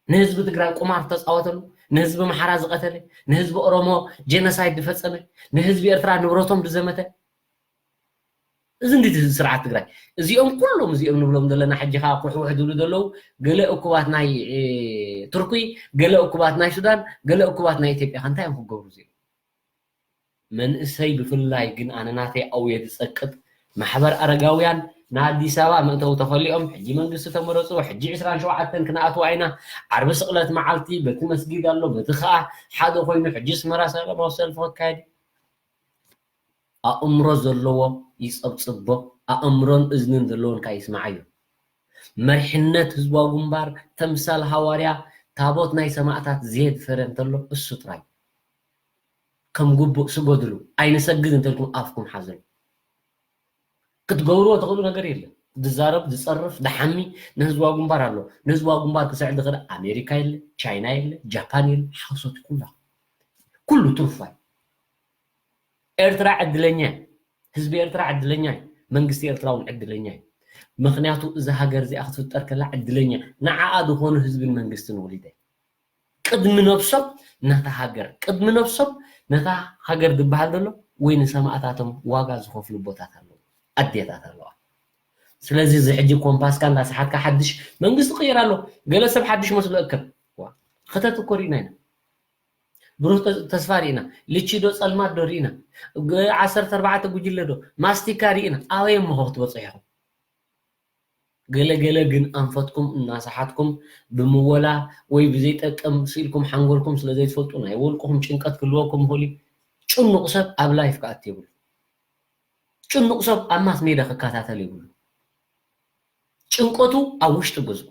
ንህዝቢ ትግራይ ቁማር ዝተፃወተሉ ንህዝቢ ኣምሓራ ዝቀተለ ንህዝቢ ኦሮሞ ጀኖሳይድ ዝፈፀመ ንህዝቢ ኤርትራ ንብረቶም ዝዘመተ እዚ እንዲ ስርዓት ትግራይ እዚኦም ኩሎም እዚኦም ንብሎም ዘለና ሕጂ ከዓ ኩሕውሕ ዝብሉ ዘለዉ ገለ እኩባት ናይ ቱርኪ ገለ እኩባት ናይ ሱዳን ገለ እኩባት ናይ ኢትዮጵያ ከ እንታይ እዮም ክገብሩ እዚኦም መንእሰይ ብፍላይ ግን ኣነ ናተይ ኣውየ ዝፀቅጥ ማሕበር ኣረጋውያን ንኣዲስ ኣበባ መእተዊ ተኸሊኦም ሕጂ መንግስቲ ተመረፁ ሕጂ ዕስራን ሸውዓተን ክንኣትዋ ኢና ዓርቢ ስቕለት መዓልቲ በቲ መስጊድ ኣሎ በቲ ከዓ ሓደ ኮይኑ ሕጂ ኣስመራ ሰላማዊ ሰልፊ ክካየድ ኣእምሮ ዘለዎ ይፀብፅቦ ኣእምሮን እዝንን ዘለዎን ከዓ ይስምዓዮ መሪሕነት ህዝባዊ ግንባር ተምሳል ሃዋርያ ታቦት ናይ ሰማእታት ዘየድፈረ እንተሎ እሱ ጥራይ ከም ግቡእ ስገድሉ ኣይንሰግድ እንተልኩም ኣፍኩም ሓዘሉ ክትገብርዎ ትኽእሉ ነገር የለን ዝዛረብ ዝፀርፍ ዝሓሚ ንህዝባዊ ግንባር ኣሎ ንህዝባዊ ግንባር ክስዕል ዝኽእል ኣሜሪካ የለ ቻይና የለ ጃፓን የለ ሓሶት ኩላ ኩሉ ትሩፋይ ኤርትራ ዕድለኛ ህዝቢ ኤርትራ ዕድለኛ መንግስቲ ኤርትራ እውን ዕድለኛ ምክንያቱ እዛ ሃገር እዚኣ ክትፍጠር ከላ ዕድለኛ ንዓኣ ዝኾኑ ህዝብን መንግስትን ወሊደ ቅድሚ ነብሶም ነታ ሃገር ቅድሚ ነብሶም ነታ ሃገር ዝበሃል ዘሎ ወይ ንሰማእታቶም ዋጋ ዝኸፍሉ ቦታት ኣለዉ ኣዴታት ኣለዋ ስለዚ እዚ ሕጂ ኮምፓስካ እንዳሰሓትካ ሓድሽ መንግስቲ ቅይር ኣሎ ገለ ሰብ ሓድሽ መስሎ እከብ ክተት እኮ ርኢና ኢና ብሩህ ተስፋ ርኢና ልቺ ዶ ጸልማት ዶ ርኢና ዓሰርተ ኣርባዕተ ጉጅለ ዶ ማስቲካ ርኢና ኣበይ እሞ ክትበጽሑ ኢኹም ገለ ገለ ግን ኣንፈትኩም እናሰሓትኩም ብምወላ ወይ ብዘይጠቅም ስኢልኩም ሓንጎልኩም ስለ ዘይትፈልጡ ናይ ውልቅኹም ጭንቀት ክህልወኩም ይኽእል እዩ። ጭኑቕ ሰብ ኣብ ላይፍ ክኣቱ የብሉ። ጭኑቕ ሰብ ኣብ ማስ ሜዳ ክከታተል የብሉ። ጭንቀቱ ኣብ ውሽጢ ገዝኡ፣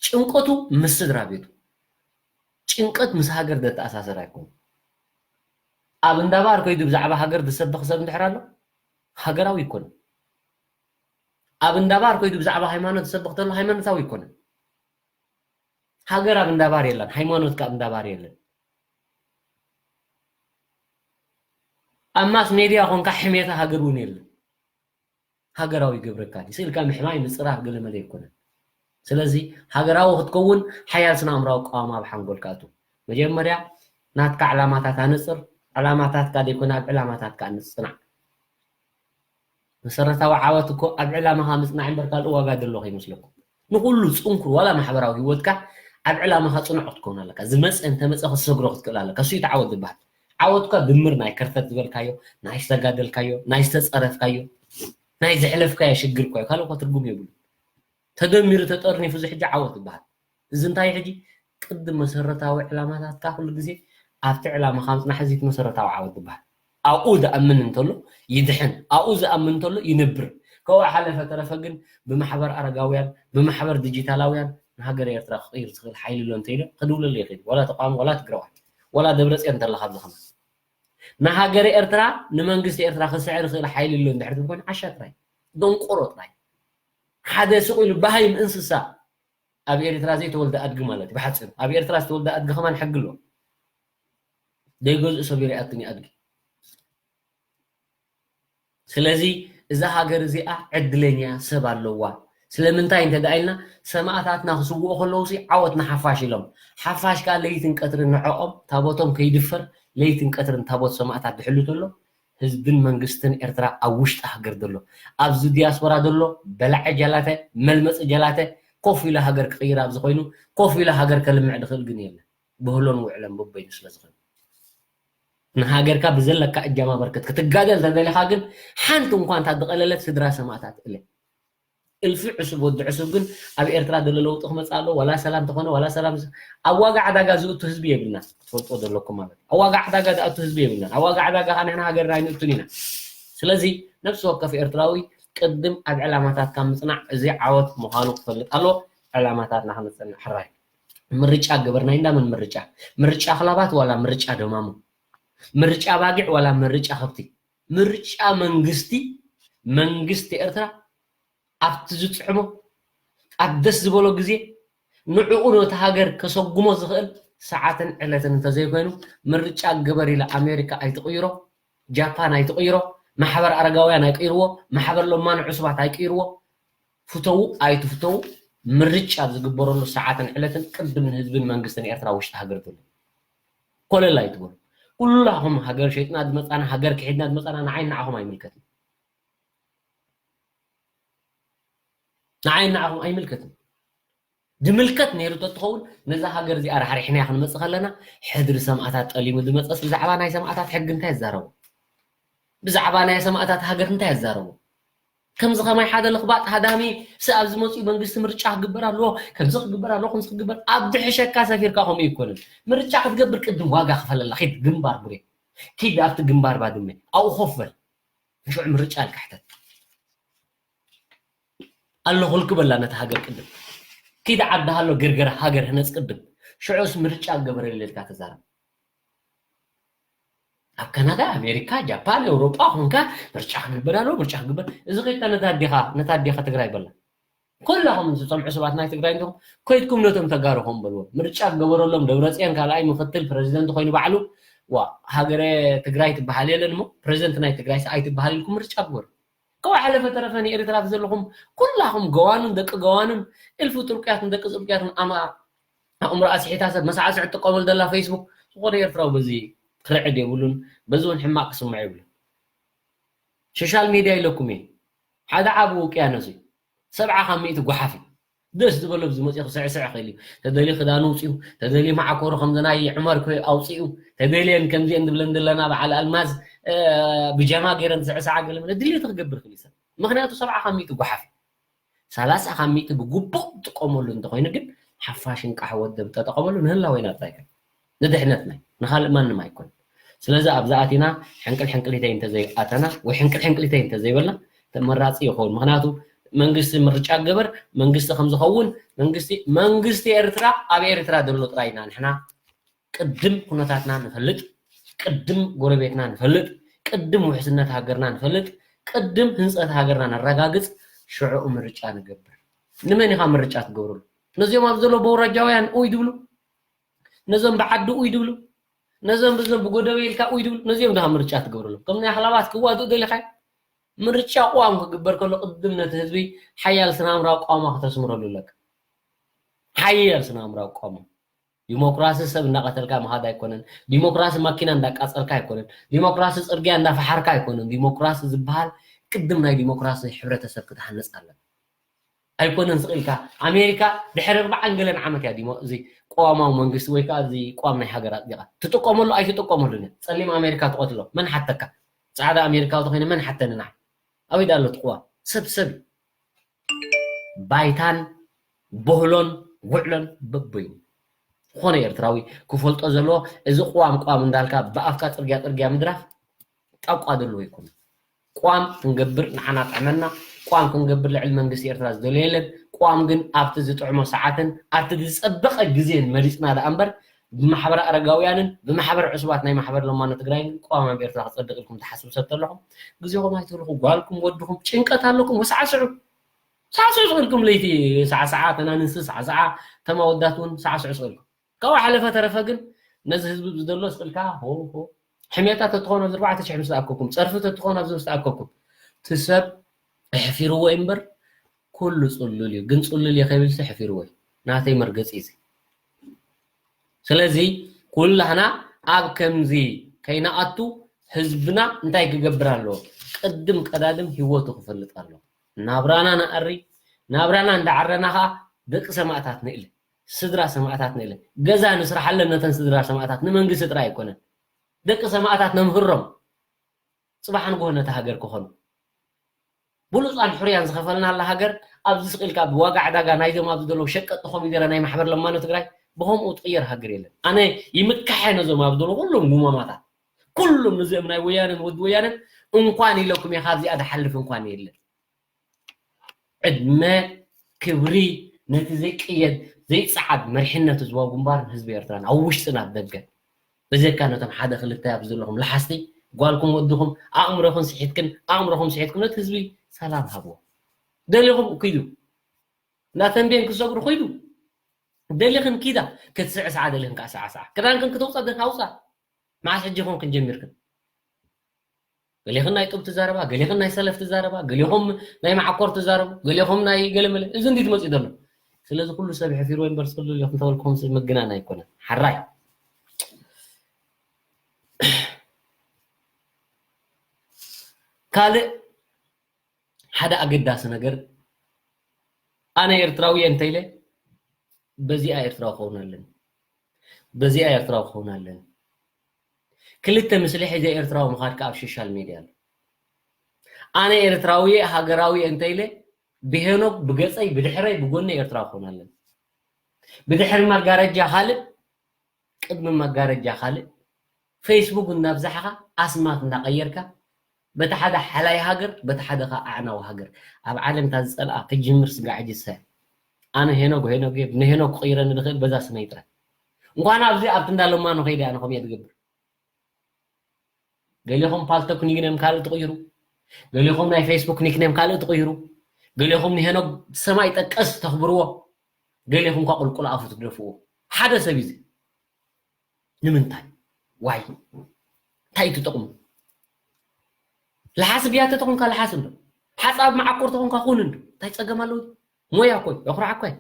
ጭንቀቱ ምስ ስድራ ቤቱ፣ ጭንቀት ምስ ሃገር ዘተኣሳሰር ኣይኮኑን። ኣብ እንዳባር ከይዱ ብዛዕባ ሃገር ዝሰብኽ ሰብ እንድሕር ኣሎ ሃገራዊ ኣይኮነን። ኣብ እንዳባር ከይዱ ብዛዕባ ሃይማኖት ዝሰብኽ ተሎ ሃይማኖታዊ ኣይኮነን። ሃገር ኣብ እንዳባር የላን፣ ሃይማኖት ከኣ ኣብ እንዳባር የለን። ኣብ ማስ ሜድያ ኾንካ ሕሜታ ሃገር እውን የለን። ሃገራዊ ግብርካ ድዩ? ስኢልካ ምሕማይ ምጽራፍ ገለመለ ኣይኮነን። ስለዚ ሃገራዊ ክትከውን ሓያል ስነ ኣእምራዊ ቅዋም ኣብ ሓንጎልካ ኣቱ። መጀመርያ ናትካ ዕላማታት ኣነጽር፣ ዕላማታትካ ዘይኮነ ኣብ ዕላማታትካ ንጽናዕ። መሰረታዊ ዓወት እኮ ኣብ ዕላማኻ ምጽናዕ እምበር ካልእ ዋጋ ዘሎ ከይመስለኩም። ንኹሉ ጽንኩር ዋላ ማሕበራዊ ህይወትካ ኣብ ዕላማኻ ጽኑዕ ክትከውን ኣለካ። ዝመጸ እንተመጸ ክትሰግሮ ክትክእል ኣለካ። እሱ እዩ እቲ ዓወት ዝበሃል። ዓወትካ ድምር ናይ ከርተት ዝበልካዮ፣ ናይ ዝተጋደልካዮ፣ ናይ ዝተጸረፍካዮ፣ ናይ ዘሕለፍካዮ ሽግር እኮ እዩ። ካልእ እኮ ትርጉም የብሉ። ተደሚሩ ተጠርኒፉ እዚ ሕጂ ዓወት ዝበሃል። እዚ እንታይ ሕጂ ቅድም መሰረታዊ ዕላማታትካ ኩሉ ግዜ ኣብቲ ዕላማኻ ምጽናሕ እዚ እቲ መሰረታዊ ዓወት ዝበሃል። ኣብኡ ዝኣምን እንተሎ ይድሕን፣ ኣብኡ ዝኣምን እንተሎ ይነብር። ከብኡ ሓለፈ ተረፈ ግን ብማሕበር ኣረጋውያን፣ ብማሕበር ዲጂታላውያን ንሃገረ ኤርትራ ክቕይር ዝኽእል ሓይሊ ኣሎ እንተኢለ ክድውለሉ ይኽእል። ዋላ ተቃዋሚ፣ ዋላ ትግራዋይ፣ ዋላ ደብረጽዮን እንተለኻ ኣብዚ ኸማን። ንሃገረ ኤርትራ ንመንግስቲ ኤርትራ ክስዕር ይኽእል ሓይሊ ኣሎ እንድሕር ትብል ኮይኑ ዓሻ ጥራይ፣ ደንቆሮ ጥራይ። ሓደ ስቕ ኢሉ በሃይም እንስሳ ኣብ ኤርትራ ዘይተወልደ ኣድጊ ማለት እዩ። ብሓጺሩ ኣብ ኤርትራ ዝተወልደ ኣድጊ ከማን ሕጊ ኣሎ። ዘይገዝኡ ሰብ ይሪኣትኒ ኣድጊ። ስለዚ እዛ ሃገር እዚኣ ዕድለኛ ሰብ ኣለዋ። ስለምንታይ እንተ ደኣ ኢልና ሰማእታትና ክስውኡ ከለዉ ሲ ዓወት ንሓፋሽ ኢሎም። ሓፋሽ ከኣ ለይትን ቀትርን ንዕኦም ታቦቶም ከይድፈር ለይትን ቀትርን ታቦት ሰማእታት ድሕሉ ተሎ ህዝብን መንግስትን ኤርትራ ኣብ ውሽጢ ሃገር ዘሎ ኣብዚ ዲያስፖራ ዘሎ በላዐ ጀላተ መልመፂ ጀላተ ኮፍ ኢሉ ሃገር ክቕይር ኣብዚ ኮይኑ ኮፍ ኢሉ ሃገር ከልምዕ ዝኽእል ግን የለን። ብህሎን ውዕለን በበይኑ ስለ ዝኽእል ንሃገርካ ብዘለካ እጃማ በርከት ክትጋደል ተደሊኻ ግን ሓንቲ እንኳ እንታ ዝቐለለት ስድራ ሰማእታት እለ እልፊ ዕሱብ ወዲ ዕሱብ ግን ኣብ ኤርትራ ዘሎ ለውጢ ክመፅእ ኣለዎ። ዋላ ሰላም ተኾነ ዋላ ሰላም ዝ- ኣብ ዋጋ ዕዳጋ ዝእቱ ህዝቢ የብልና። ክትፈልጥዎ ዘለኩም ማለት ኣብ ዋጋ ዕዳጋ ዝኣቱ ህዝቢ የብልና። ኣብ ዋጋ ዕዳጋ ከዓ ንሕና ሃገርና ኣይንእቱን ኢና። ስለዚ ነፍሲ ወከፍ ኤርትራዊ ቅድም ኣብ ዕላማታትካ ምፅናዕ እዚ ዓወት ምዃኑ ክፈልጥ ኣለዎ። ዕላማታትና ክነፅንዕ ሕራይ ምርጫ ግበር። ናይ እንዳመን ምርጫ? ምርጫ ክላባት ዋላ ምርጫ ደማሙ? ምርጫ ባጊዕ ዋላ ምርጫ ከብቲ? ምርጫ መንግስቲ መንግስቲ ኤርትራ ኣብቲ ዝጥዕሞ ኣብ ደስ ዝበሎ ግዜ ንዕኡ ነቲ ሃገር ከሰጉሞ ዝኽእል ሰዓትን ዕለትን እንተዘይኮይኑ ምርጫ ግበር ኢላ ኣሜሪካ ኣይትቕይሮ፣ ጃፓን ኣይትቕይሮ፣ ማሕበር ኣረጋውያን ኣይቅይርዎ፣ ማሕበር ለማኒ ዕሱባት ኣይቅይርዎ። ፍተዉ ኣይትፍተዉ ምርጫ ዝግበረሉ ሰዓትን ዕለትን ቅድም ንህዝብን መንግስትን ኤርትራ ውሽጢ ሃገር ዘሎ ኮለል ኣይትበሉ። ኩላኹም ሃገር ሸይጥና ዝመፃና ሃገር ክሒድና ዝመፃና ንዓይ ንዓኹም ኣይምልከትን። ንዓይ ንዓኹም ኣይምልከትን። ድምልከት ነይሩ ተትኸውን ነዛ ሃገር እዚኣ ራሕሪሕናያ ክንመፅእ ከለና ሕድሪ ሰማእታት ጠሊሙ ዝመፀስ ብዛዕባ ናይ ሰማእታት ሕጊ እንታይ ይዛረቡ? ብዛዕባ ናይ ሰማእታት ሃገር እንታይ ይዛረቡ? ከምዚ ከማይ ሓደ ለኽባጥ ሃዳሚ ስ ኣብዚ መፅኡ መንግስቲ ምርጫ ክግበር ኣለዎ፣ ከምዚ ክግበር ኣለዎ፣ ከምዚ ክግበር ኣብ ድሕሸካ ሰፊርካ ከምኡ ይኮንን። ምርጫ ክትገብር ቅድም ዋጋ ክፈለላ ኪድ ግንባር ጉሬ ኪድ ኣብቲ ግንባር ባድመ ኣብኡ ኮፍ በል። ሽዑ ምርጫ ኢልካ ሕተት። ኣለኹልኪ በላ ነቲ ሃገር ቅድም። ኪድ ዓዲ ሃሎ ገርገር ሃገር ህነጽ ቅድም። ሽዑስ ምርጫ ገበረለይ ኢልካ ተዛረብ። ኣብ ካናዳ፣ ኣሜሪካ፣ ጃፓን፣ ኤውሮጳ ኮንካ ምርጫ ክግበር ኣሎ፣ ምርጫ ክግበር። እዚ ከይታ ነታ ኣዴኻ፣ ነታ ኣዴኻ ትግራይ በላ። ኩላኹም ዝሰምዑ ሰባት ናይ ትግራይ እንዲኹም ኮይድኩም ነቶም ተጋሩ ከም በልዎም። ምርጫ ገበረሎም ደብረፅዮን ካልኣይ ምክትል ፕረዚደንት ኮይኑ ባዕሉ ዋ ሃገረ ትግራይ ትበሃል የለን እሞ ፕረዚደንት ናይ ትግራይ ኣይትበሃል ኢልኩም ምርጫ ግበሩ። ካብ ሓለፈ ተረፈ ንኤርትራ ዘለኹም ኩላኹም ገዋኑን ደቂ ገዋኑን እልፉ ጥርቅያትን ደቂ ጥርቅያትን ኣማ ኣእምሮ ኣስሒታ ሰብ መሳዕስዕ ትጥቀመሉ ዘላ ፌስቡክ ዝኾነ ኤርትራዊ በዚ ክርዕድ የብሉን። በዚ እውን ሕማቅ ክስምዖ የብሉን። ሶሻል ሚድያ ኢለኩም እየ ሓደ ዓቢ ውቅያኖስ እዩ። ሰብዓ ካብ ሚእቲ ጓሓፍ እዩ። ደስ ዝበሎ ኣብዚ መፅኡ ክስዕስዕ ይኽእል እዩ። ተደልዩ ክዳኑ ውፅኡ፣ ተደልዩ ማዕኮሩ ከምዚ ናይ ዑመር ኮይ ኣውፅኡ፣ ተደልየን ከምዚአን ዝብለን ዘለና በዓል ኣልማዝ ብጃማ ገይረን ዝስዕስዓ ገለ መለ ድልየቱ ክገብር ይኽእል እዩ ሰብ። ምኽንያቱ ሰብዓ ካብ ሚእቲ ጓሓፍ እዩ። ሰላሳ ካብ ሚእቲ ብግቡእ ትጥቀመሉ እንተኾይኑ ግን ሓፋሽን ቃሕወት ደም ተጠቐመሉ ንህላወና ጥራይ ከ ንድሕነትና እዩ፣ ንኻልእ ማንም ኣይኮን። ስለዚ ኣብዚ ኣቲና ሕንቅል ሕንቅሊተይ እንተዘይኣተና ወይ ሕንቅል ሕንቅሊተይ እንተዘይበልና ተመራፂ ይኸውን። ምክንያቱ መንግስቲ ምርጫ ገበር መንግስቲ ከምዝኸውን መንግስቲ መንግስቲ ኤርትራ ኣብ ኤርትራ ዘሎ ጥራይ ኢና ንሕና ቅድም ኩነታትና ንፈልጥ፣ ቅድም ጎረቤትና ንፈልጥ፣ ቅድም ውሕስነት ሃገርና ንፈልጥ፣ ቅድም ህንፀት ሃገርና ነረጋግፅ፣ ሽዑ ምርጫ ንገብር። ንመን ኢኻ ምርጫ ትገብርሉ? ነዚኦም ኣብ ዘሎ በውራጃውያን ኡይ ድብሉ፣ ነዞም ብዓዲ ኡይ ድብሉ፣ ነዞም ብዞም ብጎደበ ኢልካ ኡይ ድብሉ፣ ነዚኦም ድኻ ምርጫ ትገብርሎም? ከም ናይ ኣኽላባት ክዋድኡ ደሊኻ? ምርጫ ቅዋም ክግበር ከሎ ቅድም ነቲ ህዝቢ ሓያል ስናምራዊ ቅዋማ ክተስምረሉ ኣለካ። ሓያል ስናምራዊ ቅዋማ ዲሞክራሲ ሰብ እንዳቀተልካ ምሃድ ኣይኮነን። ዲሞክራሲ ማኪና እንዳቃጸልካ ኣይኮነን። ዲሞክራሲ ጽርግያ እንዳፈሓርካ ኣይኮነን። ዲሞክራሲ ዝበሃል ቅድም ናይ ዲሞክራሲ ሕብረተሰብ ክትሃንጽ ኣለካ። ኣይኮነን ስቕ ኢልካ ኣሜሪካ ድሕሪ ኣርባዓን ገለን ዓመት እያ ዲሞ እዚ ቅዋማዊ መንግስቲ ወይ ከዓ እዚ ቅዋም ናይ ሃገር ኣጽዲቓ ትጥቀመሉ ኣይትጥቀመሉን እያ። ጸሊም ኣሜሪካ ትቐትሎ መን ሓተካ? ጻዕዳ ኣሜሪካዊ ተኮይነ መን ሓተኒ ንዓይ? ኣበይ ዳ ኣሎ እቲ ቅዋም? ሰብ ሰብ እዩ። ባይታን ቦህሎን ውዕሎን በበይኑ። ዝኾነ ኤርትራዊ ክፈልጦ ዘለዎ እዚ ቅዋም ቅዋም እንዳልካ ብኣፍካ ጽርግያ ጽርግያ ምድራፍ ጣቋ ዘለዎ ኣይኮነን። ቋም ክንገብር ንዓና ጥዕመና፣ ቋም ክንገብር ልዕሊ መንግስቲ ኤርትራ ዝደልዮ የለን። ቋም ግን ኣብቲ ዝጥዕሞ ሰዓትን ኣብቲ ዝጸበቐ ግዜን መሪጽና ደኣ እምበር ብማሕበር ኣረጋውያንን ብማሕበር ዕሱባት ናይ ማሕበር ለማኖ ትግራይን ቋም ኣብ ኤርትራ ክጸድቕ ኢልኩም ትሓስቡ ሰብ ተለኹም ግዜኹም ኣይትህልኹ። ጓልኩም ወድኹም ጭንቀት ኣለኩም ወሳዕስዑ። ሳዕስዑ ስቕ ኢልኩም ለይቲ ሳዕሳዓ ተናንስቲ ሳዕሳዓ ተማወዳት እውን ሳዕስዑ ስቕ ኢልኩም። ካብኡ ሓለፈ ተረፈ ግን ነዚ ህዝቢ ዝደሎ ስቕ ኢልካ ሆ ሆ ሕሜታ ተትኾኑ ኣብዚ ኣርባዕተ ሽሕ ምስ ተኣከብኩም፣ ፀርፊ ተትኾኑ ኣብዚ ምስ ተኣከብኩም፣ እቲ ሰብ ኣሕፊርዎ እዩ እምበር ኩሉ ፅሉል እዩ። ግን ፅሉል እየ ከይብል ሲ ኣሕፊርዎ እዩ። ናተይ መርገፂ እዩ እዚ። ስለዚ ኩላህና ኣብ ከምዚ ከይንኣቱ ህዝብና እንታይ ክገብር ኣለዎ? ቅድም ቀዳድም ህይወቱ ክፈልጥ ኣለዎ። ናብራና ንኣሪ፣ ናብራና እንዳዓረና ከዓ ደቂ ሰማእታት ንእለ፣ ስድራ ሰማእታት ንእለ። ገዛ ንስርሓለን ነተን ስድራ ሰማእታት፣ ንመንግስቲ ጥራይ ኣይኮነን። ደቂ ሰማእታት ነምህሮም። ጽባሕ ንግሆ ነታ ሃገር ክኾኑ። ብሉፃን ሕሩያን ዝኸፈልናላ ሃገር ኣብዚ ስቕ ኢልካ ብዋጋ ዕዳጋ ናይዞም ኣብዚ ዘለዉ ሸቀጥቲ ኮሚደረ ናይ ማሕበር ለማኖ ትግራይ ብኸምኡ ትቕየር ሃገር የለን። ኣነ ይምካሐ ነዞም ኣብ ዘለዉ ኩሎም ጉማማታት ኩሎም እዚኦም ናይ ወያነን ወዲ ወያነን እንኳን ኢለኩም እየ ካብዚኣ ዝሓልፍ እንኳን የለን። ዕድመ ክብሪ ነቲ ዘይቅየድ ዘይፀዓድ መሪሕነት ህዝባዊ ግንባርን ህዝቢ ኤርትራን ኣብ ውሽጥን ኣብ ደገን በጀካ ነቶም ሓደ ክልተ ኣብ ዘለኹም ለሓስቲ ጓልኩም ወድኹም ኣእምሮኹም ስሒትክን ኣእምሮኹም ስሒትኩም ነቲ ህዝቢ ሰላም ሃብዎ። ደሊኹም ኪዱ ናተንቤን ክሰግሩ ኪዱ ደሊኽን ኪዳ ክትስዕስዓ ደሊኽን ከዓ ስዓስዓ ክዳንክን ክተውፃ ደካ ኣውፃ። መዓስ ሕጂ ኮንክን ጀሚርክን? ገሌኽን ናይ ጡብ ትዛረባ፣ ገሌኽን ናይ ሰለፍ ትዛረባ፣ ገሌኹም ናይ መዓኮር ትዛረቡ፣ ገሌኹም ናይ ገለመለ። እዚ እንዲ ትመፅኡ ዘሎ። ስለዚ ኩሉ ሰብ ሕፊርዎ ዩኒቨርሲቲ ክልል ኢኹም ተበልኩም ምግናን ኣይኮነን። ሓራይ ካልእ ሓደ ኣገዳሲ ነገር ኣነ ኤርትራዊ እየ እንተኢለ በዚኣ ኤርትራዊ ክኸውን ኣለኒ። በዚኣ ኤርትራዊ ክኸውን ኣለኒ። ክልተ ምስሊ ሒዘ ኤርትራዊ ምኻድ ከዓ ኣብ ሶሻል ሜድያ ኣሎ። ኣነ ኤርትራዊ እየ ሃገራዊ እየ እንተኢለ ብሄኖክ ብገፀይ ብድሕረይ ብጎነይ ኤርትራዊ ክኸውን ኣለኒ። ብድሕሪ መጋረጃ ካልእ ቅድሚ መጋረጃ ካልእ ፌስቡክ እናብዛሕኻ ኣስማት እናቐየርካ በቲ ሓደ ሓላይ ሃገር በቲ ሓደ ኸ ኣዕናዊ ሃገር ኣብ ዓለም እታ ዝፀልኣ ክጅምር ስጋዕ ጅሰ ኣነ ሄኖግ ሄኖግ ንሄኖግ ክቕይረኒ ዝኽእል በዛ ስመይ ጥራይ እንኳን ኣብዚ ኣብቲ እንዳለማኖ ከይደ ኣነ ከምየ ዝገብር ገሌኹም ፓልቶክ ኒክኔም ካልእ ትቕይሩ ገሌኹም ናይ ፌስቡክ ኒክኔም ካልእ ትቕይሩ ገሌኹም ንሄኖግ ሰማይ ጠቀስ ተኽብርዎ ገሌኹም ኳ ቁልቁል ኣፉ ትደፍዎ ሓደ ሰብ እዩ ንምንታይ ዋይ እንታይ ትጠቕሙ ለሓስ ብያተ ተኾንካ ለሓስ እንዶ ሓፃብ መዓኮር ተኾንካ ኩን እንዶ እንታይ ፀገም ኣለዎ ሞያ ኮይ የኩርዓኮይ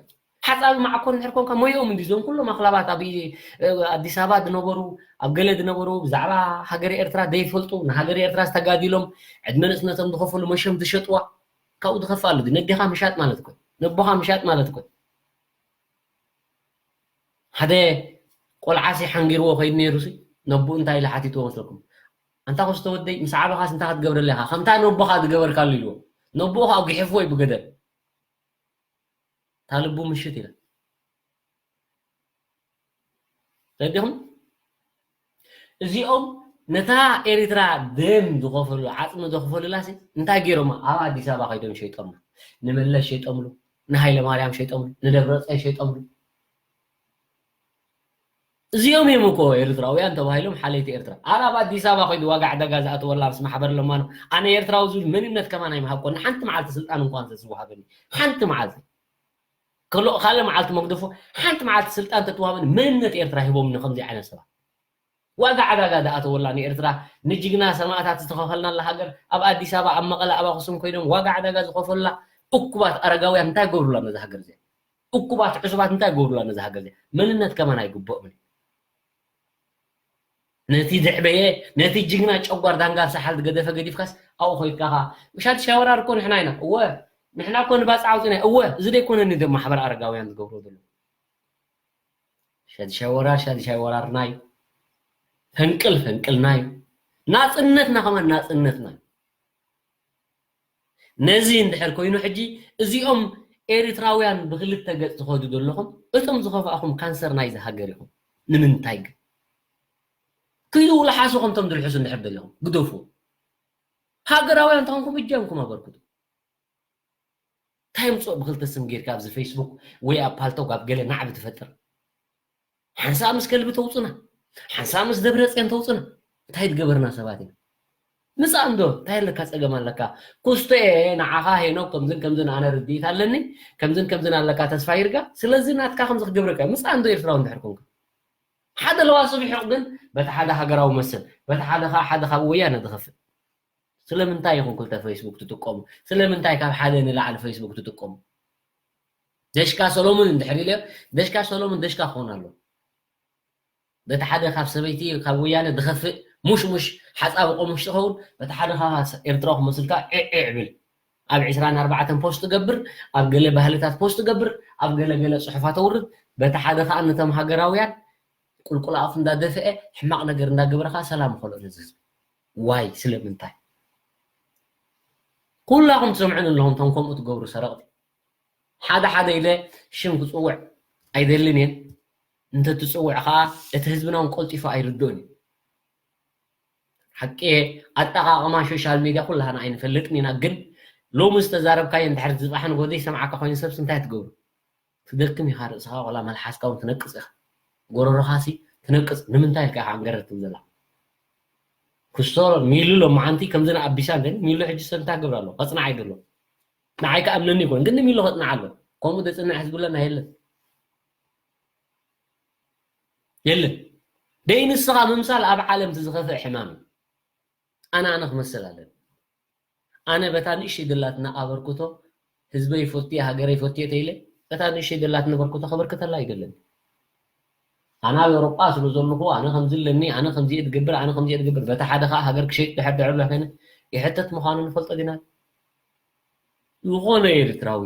ሓፃብ መዓኮር እንድሕር ኮንካ ሞያኦም እንዲ ዞም ኩሎም ኣክላባት ኣብ ኣዲስ ኣበባ ዝነበሩ ኣብ ገለ ዝነበሩ ብዛዕባ ሃገር ኤርትራ ዘይፈልጡ ንሃገር ኤርትራ ዝተጋዲሎም ዕድመ ንእስነቶም ዝኸፈሉ መሸም ዝሸጥዋ ካብኡ ዝኸፍእ ኣሎ ነዴኻ ምሻጥ ማለት ኮይ ነቦኻ ምሻጥ ማለት ኮይ ሓደ ቆልዓሲ ሓንጊርዎ ከይድ ነይሩሲ ነብኡ እንታይ ኢለ ሓቲትዎ መስለኩም ኣንታ ኮስተ ወደይ ምስ ዓበኻስ እንታይ ክትገብረለካ ከምታ ነቦኻ ዝገበርካሉ ኢልዎ ነብኡ ከዓ ጉሒፍዎ እዩ ብገደል እታ ልቡ ምሽት ኢላ ረዲኹም እዚኦም ነታ ኤሪትራ ደም ዝኸፈሉ ዓፅሚ ዘኽፈሉላሲ እንታይ ገይሮማ ኣብ ኣዲስ ኣበባ ከይዶም ሸይጦምና ንመለስ ሸይጦምሉ ንሃይለ ማርያም ሸይጦምሉ ንደብረፅዮን ሸይጦምሉ እዚኦም እዮም እኮ ኤርትራውያን ተባሂሎም ሓለይቲ ኤርትራ ኣላ ኣብ ኣዲስ ኣበባ ኮይዱ ዋጋ ዕዳጋ ዝኣተወላ ምስ ማሕበር ለማኖ ኣነ ኤርትራዊ ዝብል መንነት ከማን ኣይምሃብኮ ንሓንቲ መዓልቲ ስልጣን እንኳን ዘዝወሃበኒ ሓንቲ መዓልቲ ከሎ ካልእ መዓልቲ መግደፎ ሓንቲ መዓልቲ ስልጣን ተትወሃበኒ መንነት ኤርትራ ሂቦምኒ ከምዚ ዓይነት ሰባት ዋጋ ዕዳጋ ዝኣተወላ ንኤርትራ ንጅግና ሰማእታት ዝተኸፈልናላ ሃገር ኣብ ኣዲስ ኣበባ ኣብ መቐለ ኣብ ኣክሱም ኮይኖም ዋጋ ዕዳጋ ዝኸፈሉላ እኩባት ኣረጋውያን እንታይ ገብሩላ ነዚ ሃገር እዚኣ እኩባት ዕሱባት እንታይ ገብሩላ ነዚ ሃገር እዚኣ መንነት ከማን ኣይግበኦምን ነቲ ዘዕበየ ነቲ ጅግና ጨጓር ዳንጋር ሰሓል ዝገደፈ ገዲፍካስ ኣብኡ ኮይድካ ሻድሻይ ወራር እኮ ንሕና ኢና እወ ንሕና እኮ ንባፅዓ ኣውፅና እወ እዚ ደይኮነኒ ዶ ማሕበር ኣረጋውያን ዝገብሮ ዘሎ ሻድሻይ ወራር ሻድሻይ ወራር ናይ ፈንቅል ፈንቅል ናይ ናፅነትና ከማን ናፅነትና ነዚ እንድሕር ኮይኑ ሕጂ እዚኦም ኤርትራውያን ብክልተ ገፅ ዝኸዱ ዘለኹም እቶም ዝኸፍኣኹም ካንሰር ናይዚ ሃገር ኢኹም ንምንታይ ግን ክይዱ ልሓሱ ከምቶም ዝልሕሱ እንድሕር ደሊኹም ግደፉ ሃገራውያን ተኾንኩም እጃምኩም ኣበርክቱ እንታይ ምፅኦ ብክልተ ስም ጌርካ ኣብዚ ፌስቡክ ወይ ኣብ ፓልቶክ ኣብ ገለ ናዕቢ ትፈጥር ሓንሳእ ምስ ከልቢ ተውፅና ሓንሳእ ምስ ደብረፅዮን ተውፅና እንታይ ዝገበርና ሰባት ኢና ምፃእ እንዶ እንታይ ኣለካ ፀገም ኣለካ ኩስቶየ ንዓኻ ሄኖክ ከምዝን ከምዝን ኣነ ርድኢት ኣለኒ ከምዝን ከምዝን ኣለካ ተስፋ ይርጋ ስለዚ ናትካ ከምዚ ክገብረካ ምፃእ እንዶ ኤርትራዊ እንድሕር ኮንካ ሓደ ለዋስብ ይሕቕ ግን በቲ ሓደ ሃገራዊ መስል በቲ ሓደ ከዓ ሓደ ካብ ወያነ ዝኸፍእ ስለምንታይ ኢኹም ክልተ ፌስቡክ ትጥቀሙ ስለምንታይ ካብ ሓደ ንላዕሊ ፌስቡክ ትጥቀሙ ደሽካ ሰሎሙን እንድሕር ኢለ ደሽካ ሰሎሙን ደሽካ ክኸውን ኣሎ በቲ ሓደ ካብ ሰበይቲ ካብ ወያነ ዝኸፍእ ሙሽሙሽ ሓፃቢ ቆሙሽ ትኸውን በቲ ሓደ ካብ ኤርትራዊ ክመስልካ ዕዕዕ ብል ኣብ ዕስራን ኣርባዕተን ፖስት ትገብር ኣብ ገለ ባህልታት ፖስት ትገብር ኣብ ገለ ገለ ፅሑፋ ተውርድ በቲ ሓደ ከዓ ነቶም ሃገራውያን ቁልቁል ኣፉ እንዳደፍአ ሕማቕ ነገር እንዳገበረ ከዓ ሰላም ይኸልኦ ነዚ ህዝቢ ዋይ ስለምንታይ ኩላኹም ትሰምዑን ኣለኹም፣ እቶም ከምኡ ትገብሩ ሰረቕቲ። ሓደ ሓደ ኢለ ሽም ክጽውዕ ኣይደልን እየ። እንተትጽውዕ ኸዓ እቲ ህዝብና እውን ቀልጢፉ ኣይርድኦን እዩ። ሓቂ፣ ኣጠቓቕማ ሶሻል ሚድያ ኩላህና ኣይንፈልጥን ኢና፣ ግን ሎሚ ዝተዛረብካዮ እንድሕር ዝባሕን ጎደይ ሰምዓካ ኮይኑ ሰብስ እንታይ ትገብሩ? ትደክም ኢኻ፣ ርእስኻ ዋላ መልሓስካ እውን ትነቅጽ ኢኻ። ጎረሮኻሲ ትነቅጽ። ንምንታይ ኢልካ ኢኻ ኣንገረር ትብል ዘላ? ክስቶሮ ሚሉ ሎማዓንቲ ከምዚ ንኣቢሳ እንተ ሚሉ ሕጂ ሰብ እንታይ ክገብር ኣሎ? ከጽንዓ ይደሎ። ንዓይ ከኣምነኒ ይኮን፣ ግን ንሚሉ ከጽንዓ ኣሎ። ከምኡ ደጽንዕ ህዝቢ ኣለና የለን። የለን። ደይ ንስኻ ምምሳል ኣብ ዓለም እቲ ዝኸፍእ ሕማም እዩ። ኣነ ኣነ ክመስል ኣለኒ። ኣነ በታ ንእሽተይ ደላትና ኣበርክቶ ህዝበይ ይፈትየ፣ ሃገረይ ይፈትየ ተይለ፣ በታ ንእሽተይ ደላትና በርክቶ ከበርክተላ ኣይደለኒ። ኣነ ኣብ ኤውሮጳ ስለ ዘለኹ፣ ኣነ ከምዚ ኣለኒ፣ ኣነ ከምዚ እየ ትገብር፣ ኣነ ከምዚ እየ ትገብር፣ በታ ሓደ ኸዓ ሃገር ክሸይጥ ድሕር ድሕር ብሎ ኮይነ ይሕተት ምዃኑ ንፈልጦ ዲና? ዝኾነ ኤርትራዊ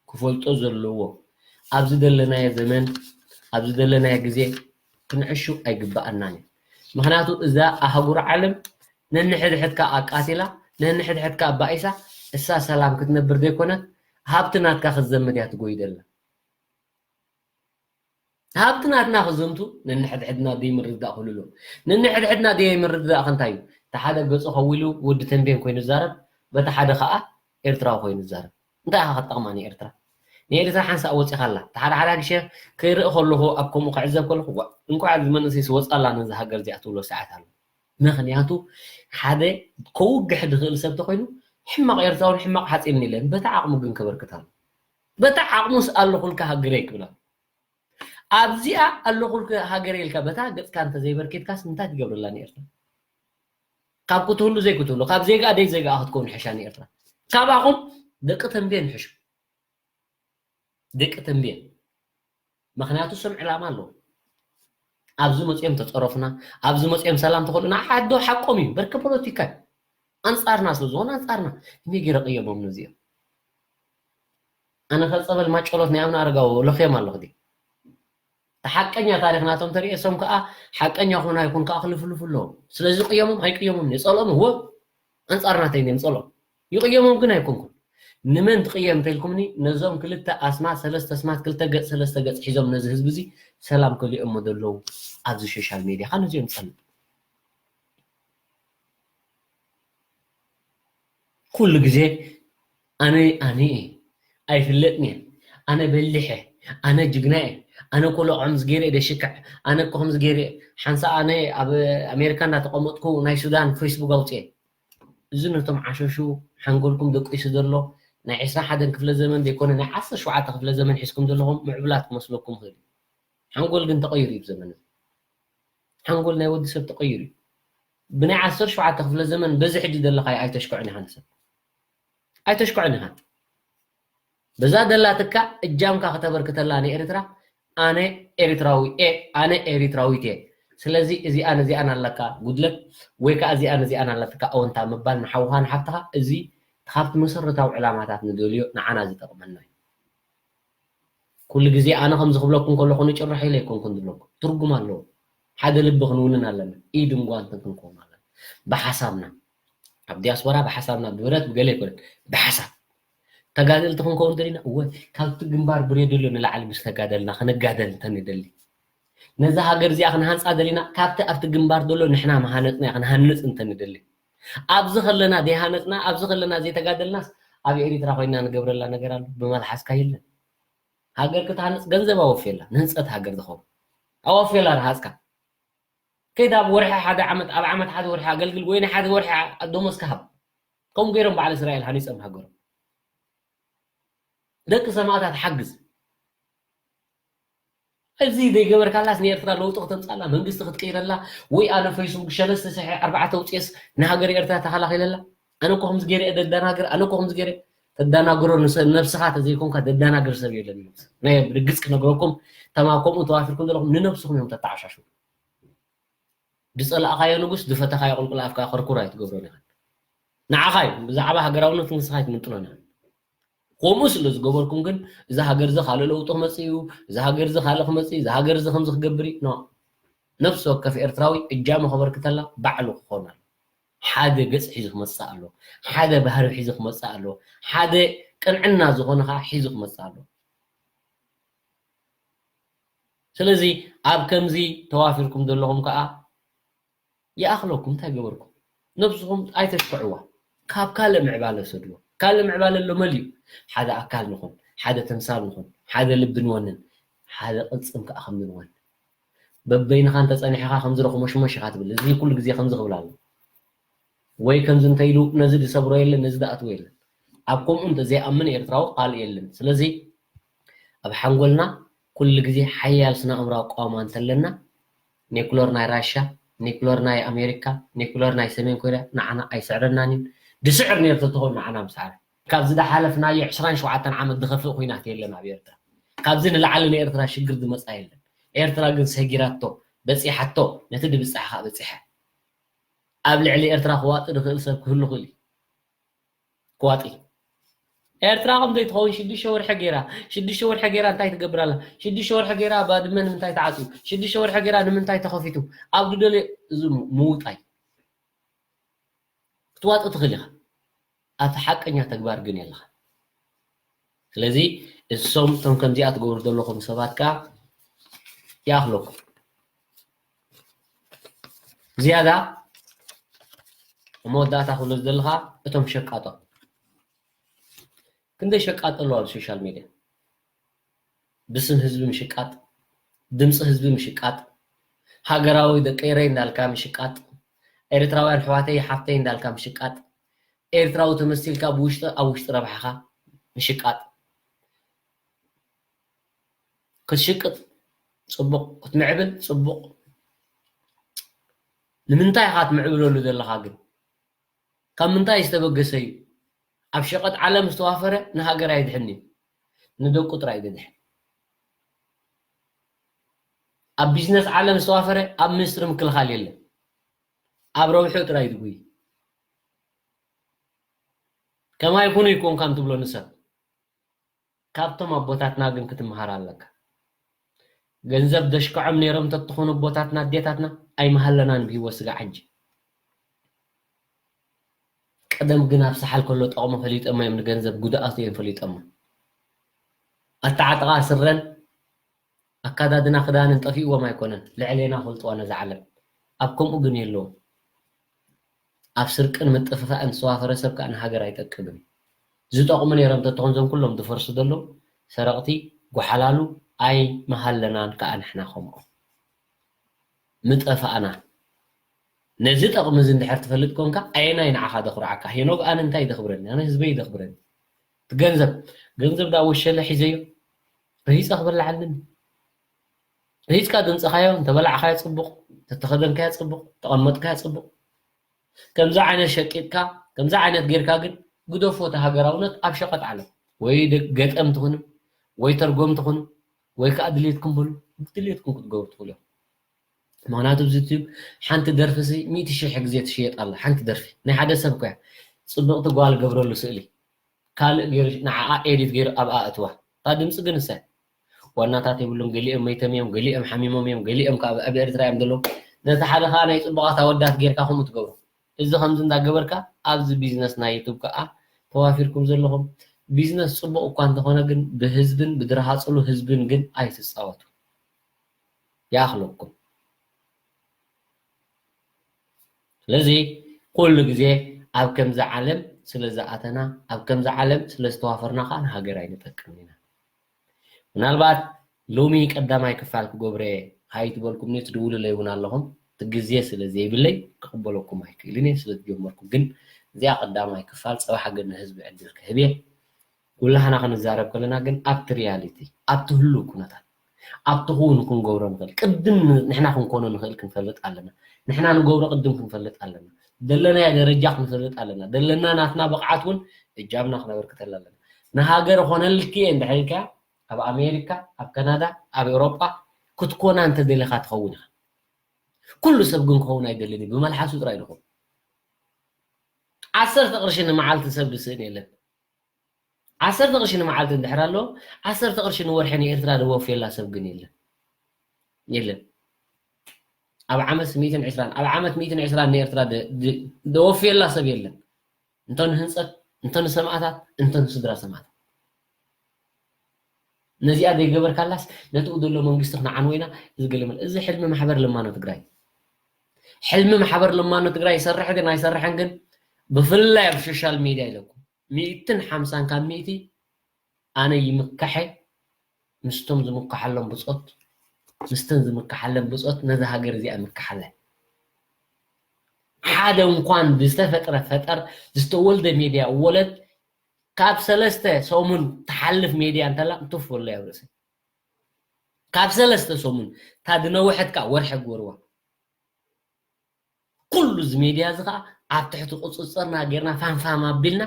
ክፈልጦ ዘለዎ፣ ኣብዚ ዘለናዮ ዘመን፣ ኣብዚ ዘለናዮ ግዜ ክንዕሹ ኣይግብኣናን እዩ። ምኽንያቱ እዛ ኣህጉር ዓለም ነንሕድሕድካ ኣቃቲላ፣ ነንሕድሕድካ ኣባኢሳ፣ እሳ ሰላም ክትነብር ዘይኮነት፣ ሃብቲ ናትካ ክትዘምት እያ ትጎይደላ። ሃብቲ ናትና ክዘምቱ ነንሕድሕድና ደይምርድዳእ ክህሉ ኣለዎ። ነንሕድሕድና ደይምርድዳእ ከ እንታይ እዩ? እቲ ሓደ ገጹ ከዊሉ ወዲ ተንቤን ኮይኑ ዝዛረብ፣ በቲ ሓደ ከኣ ኤርትራዊ ኮይኑ ዝዛረብ። እንታይ ኢኻ ክትጠቕማ ንኤርትራ? ንኤርትራ ሓንሳእ ወጺኻ ኣላ። እቲ ሓደ ሓደ ግሸ ክርኢ ከለኹ፣ ኣብ ከምኡ ክዕዘብ ከለኹ፣ "ዋእ፣ እንኳዕ እዚ መንእሰይስ ወጻ ኣላ ነዛ ሃገር እዚኣ" ትብሎ ሰዓት ኣሎ። ምኽንያቱ ሓደ ከውግሕ ዝኽእል ሰብ ተኾይኑ፣ ሕማቕ ኤርትራውን ሕማቕ ሓጺንን የለን። በቲ ዓቕሙ ግን ከበርክት ኣሎ። በታ ዓቕሙስ ኣለኹልካ ሃገረይ ክብላ። ኣብዚኣ ኣለኹልካ ሃገረይ ኢልካ በታ ገጽካ እንተዘይበርኪትካስ እንታይ ትገብረላ ንኤርትራ? ካብ ክትህሉ ዘይክትህሉ፣ ካብ ዜጋ ደይ ዜጋ ክትከውን ሕሻ ንኤርትራ። ካባኹም ደቂ ተንቤን ሕሹ። ደቂ ተንቤን። ምኽንያቱ ስም ዕላማ ኣለዎ። ኣብዚ መጽኦም ተጸረፉና፣ ኣብዚ መጽኦም ሰላም ተኸልኡና፣ ሓዶ ሓቆም እዩ። በርከ ፖለቲካ እዩ። ኣንጻርና ስለ ዝኾነ ኣንጻርና። እመይ ገይረ ቅየሞም ነዚኦም? ኣነ ከ ጸበል ማጨሎት ናይ ኣቡነ ኣረጋዊ ለኽዮም ኣለኹ ድየ? እቲ ሓቀኛ ታሪኽ ናቶም ተርእየ፣ እሶም ከኣ ሓቀኛ ኩን ኣይኩን ከኣ ክልፍልፉ ኣለዎም። ስለዚ ቅየሞም ኣይቅየሞም እየ፣ ጸልኦም እወ፣ ኣንጻር ናተይ እየ ጸልኦም። ይቕየሞም ግን ኣይኮንኩን። ንመን ትቕየም እንተኢልኩምኒ፣ ነዞም ክልተ ኣስማት፣ ሰለስተ ኣስማት፣ ክልተ ገጽ፣ ሰለስተ ገጽ ሒዞም ነዚ ህዝቢ እዚ ሰላም ከሊኦሞ ዘለዉ ኣብዚ ሶሻል ሜድያ፣ ከ ነዚኦም ጸልእ። ኩሉ ግዜ ኣነ፣ ኣነ እየ፣ ኣይፍለጥን እየ፣ ኣነ በሊሕ እየ፣ ኣነ ጅግና እየ፣ ኣነ ኮሎ ከምዚ ገይረ እየ ደሽክዕ፣ ኣነ እኮ ከምዚ ገይረ እየ። ሓንሳእ ኣነ ኣብ ኣሜሪካ እንዳተቐመጥኩ ናይ ሱዳን ፌስቡክ ኣውፅኤ። እዚ ነቶም ዓሸሹ ሓንጎልኩም ደቂሱ ዘሎ ናይ ዕስራ ሓደን ክፍለ ዘመን ዘይኮነ ናይ ዓሰርተ ሸውዓተ ክፍለ ዘመን ሒዝኩም ዘለኹም ምዕቡላት ክመስለኩም ይኽእል እዩ። ሓንጎል ግን ተቐይሩ እዩ ብዘመን እዚ። ሓንጎል ናይ ወዲ ሰብ ተቐይሩ እዩ። ብናይ ዓሰርተ ሸውዓተ ክፍለ ዘመን በዚ ሕጂ ዘለኻዮ ኣይተሽክዖን ኢኻ ንሰብ። ኣይተሽክዖን ኢኻ። በዛ ደላትካ እጃምካ ከተበርክተላ ንኤርትራ፣ ኣነ ኤርትራዊ እየ፣ ኣነ ኤርትራዊት እየ። ስለዚ እዚኣን እዚኣን ኣለካ ጉድለት፣ ወይ ከኣ እዚኣን እዚኣን ኣለትካ ኣወንታ ምባል ንሓውኻ ንሓፍትኻ፣ እዚ ካብቲ መሰረታዊ ዕላማታት ንደልዮ ንዓና ዝጠቕመና እዩ። ኩሉ ግዜ ኣነ ከምዚ ክብለኩም ከለኹ ንጭርሖ ኢለ ኣይኮንኩን ዝብለኩም። ትርጉም ኣለዎ። ሓደ ልቢ ክንውንን ኣለና። ኢድን ጓንትን ክንከውን ኣለና። ብሓሳብና። ኣብ ዲያስፖራ ብሓሳብና፣ ብብረት ብገለ ኣይኮነን። ብሓሳብ። ተጋደልቲ ክንከውን ደሊና፣ እወ፣ ካብቲ ግንባር ብሬድሎ ንላዕሊ ምስ ተጋደልና ክንጋደል እንተንደሊ። ነዛ ሃገር እዚኣ ክንሃንጻ ደሊና፣ ካብቲ ኣብቲ ግንባር ዘሎ ንሕና ምሃነጽናያ ክንሃንጽ እንተንደሊ። ኣብዚ ከለና ዘይሃነጽና፣ ኣብዚ ከለና ዘይተጋደልናስ፣ ኣብ ኤሪትራ ኮይና ንገብረላ ነገር ኣሎ፣ ብመልሓስካ የለን። ሃገር ክትሃንጽ ገንዘብ ኣወፍየላ፣ ንህንጸት ሃገር ዝኸውን ኣወፍየላ ረሃጽካ። ከይዳ ኣብ ወርሒ ሓደ ዓመት፣ ኣብ ዓመት ሓደ ወርሒ ኣገልግል፣ ወይ ንሓደ ወርሒ ደሞዝካ ሃብ። ከምኡ ገይሮም በዓል እስራኤል ሃኒጾም ሃገሮም። ደቂ ሰማእታት ሓግዝ። እዚ ዘይገበርካላስ ንኤርትራ ለውጢ ክተምጻላ፣ መንግስቲ ክትቅይረላ፣ ወይ ኣነ ፌስቡክ ሰለስተ ሽሕ ኣርባዕተ ውጽኤስ ንሃገር ኤርትራ ተኸላኺለላ። ኣነ እኮ ከምዚ ገይረ እየ ደዳናግር፣ ኣነ እኮ ከምዚ ገይረ ተዳናግሮ ንሰ-፣ ነብስኻ ተዘይኮንካ ደዳናግር ሰብ የለን። ናይ ብርግጽ ክነግረኩም፣ ተማ ከምኡ ተዋፊርኩም ዘለኹም ንነብስኹም እዮም ተተዓሻሹ። ዝጸላእኻዮ ንጉስ፣ ዝፈተኻዮ ቁልቁል ኣፍካ ከርኩር ኣይትገብሮን ኢኻ። ንዓኻ እዩ፣ ብዛዕባ ሃገራውነት ንስኻ ኣይትምንጥሎን ኢኻ። ከምኡ ስለ ዝገበርኩም ግን፣ እዛ ሃገር እዚ ካልእ ለውጢ ክመጽእ እዩ፣ እዛ ሃገር እዚ ካልእ ክመጽእ እዩ፣ እዛ ሃገር እዚ ከምዚ ክገብር እዩ፣ ኖ። ነፍሲ ወከፍ ኤርትራዊ እጃሙ ከበርክተላ ባዕሉ ክኾን ኣለዎ። ሓደ ገጽ ሒዙ ክመጽእ ኣሎ። ሓደ ባህሪ ሒዙ ክመጽእ ኣሎ። ሓደ ቅንዕና ዝኾነ ከዓ ሒዙ ክመጽእ ኣሎ። ስለዚ ኣብ ከምዚ ተዋፊርኩም ዘለኹም ከዓ ይኣኽለኩም፣ እንታይ ገበርኩም? ነብስኹም ኣይተሽክዕዋ። ካብ ካልእ ምዕባለ ሰድዎ። ካልእ ምዕባለ ኣሎ መሊኡ። ሓደ ኣካል ንኹን፣ ሓደ ተምሳል ንኹን፣ ሓደ ልቢ ንወንን፣ ሓደ ቅልጽም ከዓ ከም ንወን። በበይንኻ እንተጸኒሕኻ ከምዚ ረኹ መሽመሽ ኢኻ ትብል። እዚ ኩሉ ግዜ ከምዚ ክብል ኣሎ። ወይ ከምዚ እንተ ኢሉ ነዚ ዝሰብሮ የለን፣ ነዚ ዝኣትዎ የለን። ኣብ ከምኡ እንተ ዘይኣምን ኤርትራዊ ካልእ የለን። ስለዚ ኣብ ሓንጎልና ኩሉ ግዜ ሓያል ስነ ኣእምራዊ ኣቃውማ እንተለና፣ ኒኩለር ናይ ራሻ፣ ኒኩለር ናይ ኣሜሪካ፣ ኒኩለር ናይ ሰሜን ኮርያ ንዓና ኣይስዕረናን እዩ። ድስዕር ነይሩ ተትኸውን ንዓና ምሰዓረ። ካብዚ ዝሓለፍናዮ ዕስራን ሸውዓተን ዓመት ዝኸፍእ ኲናት የለን ኣብ ኤርትራ። ካብዚ ንላዕሊ ንኤርትራ ሽግር ዝመጻ የለን። ኤርትራ ግን ሰጊራቶ፣ በጺሓቶ፣ ነቲ ድብጻሕ ከኣ በጺሐ። ኣብ ልዕሊ ኤርትራ ክዋጢ ዝኽእል ሰብ ክህሉ ክእል እዩ። ክዋጢ። ኤርትራ ከም ዘይትኸውን ሽዱሽተ ወርሒ ገይራ፣ ሽዱሽተ ወርሒ ገይራ እንታይ ትገብር ኣላ? ሽዱሽተ ወርሒ ገይራ ባድመ ንምንታይ ተዓጽዩ? ሽዱሽተ ወርሒ ገይራ ንምንታይ ተኸፊቱ? ኣብ ዝደልዮ እዚ ምውጣይ። ክትዋጢ ትኽእል ኢኻ። ኣብቲ ሓቀኛ ተግባር ግን የለኻ። ስለዚ እሶም እቶም ከምዚኣ ትገብሩ ዘለኹም ሰባት ከኣ ይኣኽለኩም። ዝያዳ ኣብ መወዳእታ ክብሎ ዝደለኻ እቶም ሸቃጦ፣ ክንደይ ሸቃጦ ኣለዉ ኣብ ሶሻል ሚድያ። ብስም ህዝቢ ምሽቃጥ፣ ድምፂ ህዝቢ ምሽቃጥ፣ ሃገራዊ ደቂ ኤረይ እንዳልካ ምሽቃጥ፣ ኤርትራውያን ኣሕዋተይ ሓፍተይ እንዳልካ ምሽቃጥ፣ ኤርትራዊ ተመሲልካ ብውሽጢ ኣብ ውሽጢ ረብሓኻ ምሽቃጥ። ክትሽቅጥ ጽቡቕ፣ ክትምዕብል ጽቡቕ። ንምንታይ ኢኻ ትምዕብለሉ ዘለኻ ግን? ካብ ምንታይ ዝተበገሰ እዩ? ኣብ ሸቐጥ ዓለም ዝተዋፈረ ንሃገር ኣይድሕን እዩ፣ ንደቁ ጥራይ እዩ ዘድሕን። ኣብ ቢዝነስ ዓለም ዝተዋፈረ ኣብ ሚኒስትሪ ምክልኻል የለን፣ ኣብ ረብሑ ጥራይ ዝጉይ። ከማይ ኩኑ ይኮንካን ትብሎ ንሰብ። ካብቶም ኣቦታትና ግን ክትመሃር ኣለካ። ገንዘብ ደሽክዖም ነይሮም ተትኾኑ ኣቦታትና ኣዴታትና ኣይመሃለናን ብህይወት ስጋ ዓንጂ። ቀደም ግን ኣብ ሰሓል ከሎ ጠቕሞ ፈሊጦሞ እዮም፣ ንገንዘብ ጉድኣቱ እዮም ፈሊጦሞ። ኣተዓጥቓ ስረን ኣካዳድና ክዳንን ጠፊእዎም ኣይኮነን፣ ልዕሌና ፈልጥዋ ነዛ ዓለም። ኣብ ከምኡ ግን የለዎም። ኣብ ስርቅን ምጥፍፋእን ዝተዋፈረ ሰብ ከኣ ንሃገር ኣይጠቅምን። ዝጠቕሙ ነይሮም ተትኾን እዞም ኩሎም ዝፈርሱ ዘለዉ ሰረቕቲ፣ ጓሓላሉ ኣይመሃለናን ከኣ ንሕና ከምኦም። ምጠፋእና። ነዚ ጠቕሚ እዚ እንድሕር ትፈልጥ ኮንካ፣ ኣየናይ ንዓኻ ዘኹርዓካ? ሄኖግ ኣነ እንታይ ዘኽብረኒ? ኣነ ህዝበይ ዘኽብረኒ። እቲ ገንዘብ፣ ገንዘብ ዳ ወሸለ ሒዘዮ? ረሂጸ ክበልዓልን። ረሂጽካ ድምጽኻዮ፣ እንተበላዕካዮ ጽቡቕ፣ እንተተኸደንካዮ ጽቡቕ፣ ተቐመጥካዮ ጽቡቕ። ከምዚ ዓይነት ሸቂጥካ፣ ከምዚ ዓይነት ጌርካ ግን ግደፎ እቲ ሃገራውነት ኣብ ሸቐጥ ዓለም። ወይ ደ-፣ ገጠም ትኹንም፣ ወይ ተርጎም ትኹንም፣ ወይ ከኣ ድሌትኩም በሉ፣ ድሌትኩም ክትገብሩ ትኽእሉ ኢኹም። ምኽንያቱ ኣብዚ ዩቱብ ሓንቲ ደርፊ ሲ ሚእቲ ሽሕ ግዜ ትሽየጥ ኣላ። ሓንቲ ደርፊ ናይ ሓደ ሰብ እኮ እያ። ጽብቕቲ ጓል ገብረሉ ስእሊ ካልእ ገይሩ ንዓኣ ኤዲት ገይሩ ኣብኣ እትዋ። እታ ድምፂ ግን እሰ ዋናታት የብሉን። ገሊኦም መይቶም እዮም፣ ገሊኦም ሓሚሞም እዮም፣ ገሊኦም ካብ ኣብ ኤርትራ እዮም ዘለዉ። ነቲ ሓደ ከዓ ናይ ጽቡቓት ኣወዳት ጌርካ ከምኡ ትገብሮ። እዚ ከምዚ እንዳገበርካ ኣብዚ ቢዝነስ ናይ ዩቱብ ከዓ ተዋፊርኩም ዘለኹም። ቢዝነስ ጽቡቕ እኳ እንተኾነ ግን ብህዝብን ብድረሃጽሉ ህዝብን ግን ኣይትጻወቱ። ይኣኽለኩም። ስለዚ ኩሉ ግዜ ኣብ ከምዚ ዓለም ስለ ዝኣተና፣ ኣብ ከምዚ ዓለም ስለ ዝተዋፈርና ከዓ ንሃገር ኣይንጠቅምን ኢና። ምናልባት ሎሚ ቀዳማይ ክፋል ክገብረ ሃይ ትበልኩም ትድውሉለይ እውን ኣለኹም። እቲ ግዜ ስለ ዘይብለይ ክቕበለኩም ኣይክእልን እየ ስለ ዝጀመርኩ። ግን እዚኣ ቀዳማይ ክፋል፣ ጽባሕ ግን ንህዝቢ ዕድል ክህብ እየ። ኩላህና ክንዛረብ ከለና ግን ኣብቲ ሪያሊቲ፣ ኣብቲ ህሉው ኩነታት፣ ኣብቲ ክውን ክንገብሮ ንኽእል፣ ቅድም ን-፣ ንሕና ክንኮኖ ንኽእል ክንፈልጥ ኣለና። ንሕና ንገብሮ ቅድም ክንፈልጥ ኣለና። ደለናዮ ደረጃ ክንፈልጥ ኣለና። ደለና ናትና ብቕዓት እውን እጃምና ክነበርክተላ ኣለና። ንሃገር ኾነልኪ እየ እንድሕር ኢልካያ፣ ኣብ ኣሜሪካ፣ ኣብ ካናዳ፣ ኣብ ኤውሮጳ ክትኮና እንተደሊኻ ትኸውን ኢኻ። ኩሉ ሰብ ግን ክኸውን ኣይደልን እዩ። ብመልሓሱ ጥራይ ድኹም። ዓሰርተ ቅርሺ ንመዓልቲ ሰብ ዝስእን የለን። ዓሰርተ ቅርሺ ንመዓልቲ እንድሕር ኣሎ፣ ዓሰርተ ቅርሺ ንወርሒ ንኤርትራ ዝወፍየላ ሰብ ግን የለን። የለን። ኣብ ዓመት ሚእትን ዕስራን ኣብ ዓመት ሚእትን ዕስራን ንኤርትራ ደ- ደ- ደወፍየላ ሰብ የለን። እንተ ንህንፀት፣ እንተ ንሰማእታት፣ እንተ ንስድራ ሰማእታት። ነዚኣ ዘይገበርካላስ ነትኡ ዘሎ መንግስቲ ክንዓንወ ኢና። እዚ ገለ መለ እዚ ሕልሚ ማሕበር ለማኖ ትግራይ፣ ሕልሚ ማሕበር ለማኖ ትግራይ ይሰርሕ ግን ኣይሰርሕን ግን፣ ብፍላይ ኣብ ሶሻል ሚድያ ኢለኩም ሚእትን ሓምሳን ካብ ሚእቲ ኣነ ይምካሐ ምስቶም ዝምካሓሎም ብፆት፣ ምስተን ዝምካሓለን ብፆት ነዛ ሃገር እዚኣ ምካሓለ። ሓደ እንኳን ዝተፈጥረ ፈጠር፣ ዝተወልደ ሜድያ ወለድ፣ ካብ ሰለስተ ሰሙን ትሓልፍ ሜድያ እንተላ እንትፍ ወሎ ኣብ ርእሲ። ካብ ሰለስተ ሰሙን፣ እታ ዝነውሐት ከዓ ወርሒ ግበርዋ። ኩሉ እዚ ሜድያ እዚ ከዓ ኣብ ትሕቲ ቁፅፅርና ጌርና ፋንፋም ኣቢልና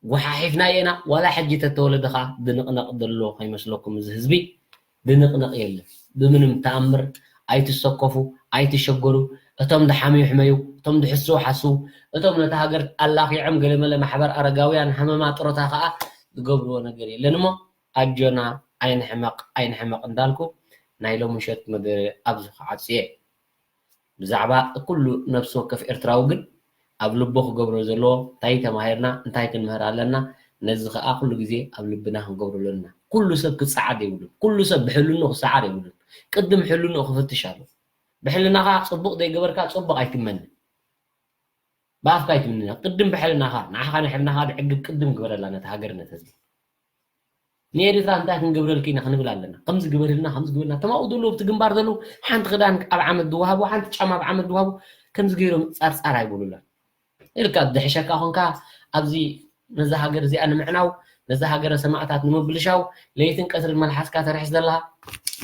ጎሓሒፍና የና። ዋላ ሕጂ ተተወለደ ከዓ ድንቕነቕ ዘሎ ከይመስለኩም፣ እዚ ህዝቢ ድንቕነቕ የለን። ብምንም ተኣምር ኣይትሰከፉ፣ ኣይትሸገሩ። እቶም ድሓምዩ ሕመዩ፣ እቶም ድሕስው ሓስው፣ እቶም ነታ ሃገር ኣላኺዖም ገለመለ ማሕበር ኣረጋውያን ሃመማ ጥሮታ ከዓ ዝገብርዎ ነገር የለን እሞ ኣጆና ኣይንሕመቕ ኣይንሕመቕ እንዳልኩ ናይ ሎሚ ምሸት መደረ ኣብዚ ክዓጽየ። ብዛዕባ ኩሉ ነፍሲ ወከፍ ኤርትራዊ ግን ኣብ ልቡ ክገብሮ ዘለዎ እንታይ ተማሂርና፣ እንታይ ክንምህር ኣለና፣ ነዚ ከኣ ኩሉ ግዜ ኣብ ልብና ክንገብሮ ኣለና። ኩሉ ሰብ ክጸዓድ የብሉን። ኩሉ ሰብ ብሕልንኡ ክጸዓር የብሉን። ቅድም ሕልንኡ ክፍትሽ ኣለዎ። ብሕልናኻ ጽቡቕ ዘይገበርካ ጽቡቕ ኣይትመነ። ብኣፍካ ኣይትምነ። ቅድም ብሕልናኻ፣ ንዓኻ ንሕልናኻ ድዕግብ ቅድም ግበረላ ነቲ ሃገር ነቲ ህዝቢ። ንኤርትራ እንታይ ክንገብረልኪ ኢና ክንብል ኣለና። ከምዚ ግበርልና፣ ከምዚ ግበርልና። እቶም ኣብኡ ዘለዉ ኣብቲ ግንባር ዘለዉ ሓንቲ ክዳን ኣብ ዓመት ዝወሃቡ፣ ሓንቲ ጫማ ኣብ ዓመት ዝወሃቡ ከምዚ ገይሮም ጻርጻር ኣይበሉላን። ኢልካ ዝሕሸካ ኮንካ ኣብዚ ነዛ ሃገር እዚኣ ንምዕናው፣ ነዛ ሃገረ ሰማእታት ንምብልሻው ለይትን ቀትርን መልሓስካ ተርሕስ ዘለኻ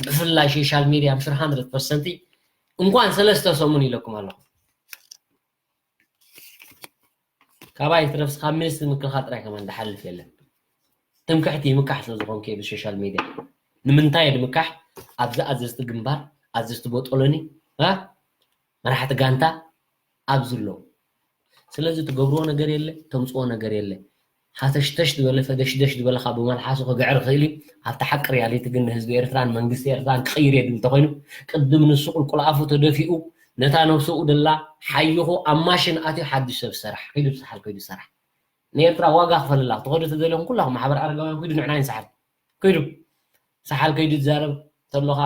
ብፍላይ ሶሻል ሚድያ I'm sure hundred percent እንኳን ሰለስተ ሰሙን ኢለኩም ኣለኹ። ካባይ ትረፍስ ካብ ሚኒስትሪ ምክልኻል ጥራይ ከማን ዝሓልፍ የለን። ትምክሕቲ ይምካሕ ስለ ዝኾንኩ እየ ብሶሻል ሚድያ። ንምንታይ እየ ድምካሕ? ኣብዚ ኣዘዝቲ ግንባር፣ ኣዘዝቲ ቦጦሎኒ፣ እ? መራሕቲ ጋንታ ኣብዚ ኣለዉ። ስለዚ ትገብርዎ ነገር የለ፣ ተምፅዎ ነገር የለ። ሃተሽተሽ ዝበለ ፈደሽደሽ ዝበለኻ ብመልሓሱ ክግዕር ይኽእል እዩ። ኣብቲ ሓቂ ሪያሊቲ ግን ንህዝቢ ኤርትራን መንግስቲ ኤርትራን ክቕይር እየ ድብል እንተኾይኑ ቅድም ንሱ ቁልቁል ኣፉ ተደፊኡ ነታ ነብስኡ ደላ ሓይኹ ኣብ ማሽን ኣትዩ ሓድሽ ሰብ ሰራሕ። ከይዱ ብሰሓል ከይዱ ሰራሕ። ንኤርትራ ዋጋ ክፈልላ ክትኸዱ ተደልዮም ኩላኹም ማሕበር ኣረጋውያን ኪዱ ንዕና ይንሰሓል። ኪዱ ሰሓል ከይዱ ትዛረብ ተሎኻ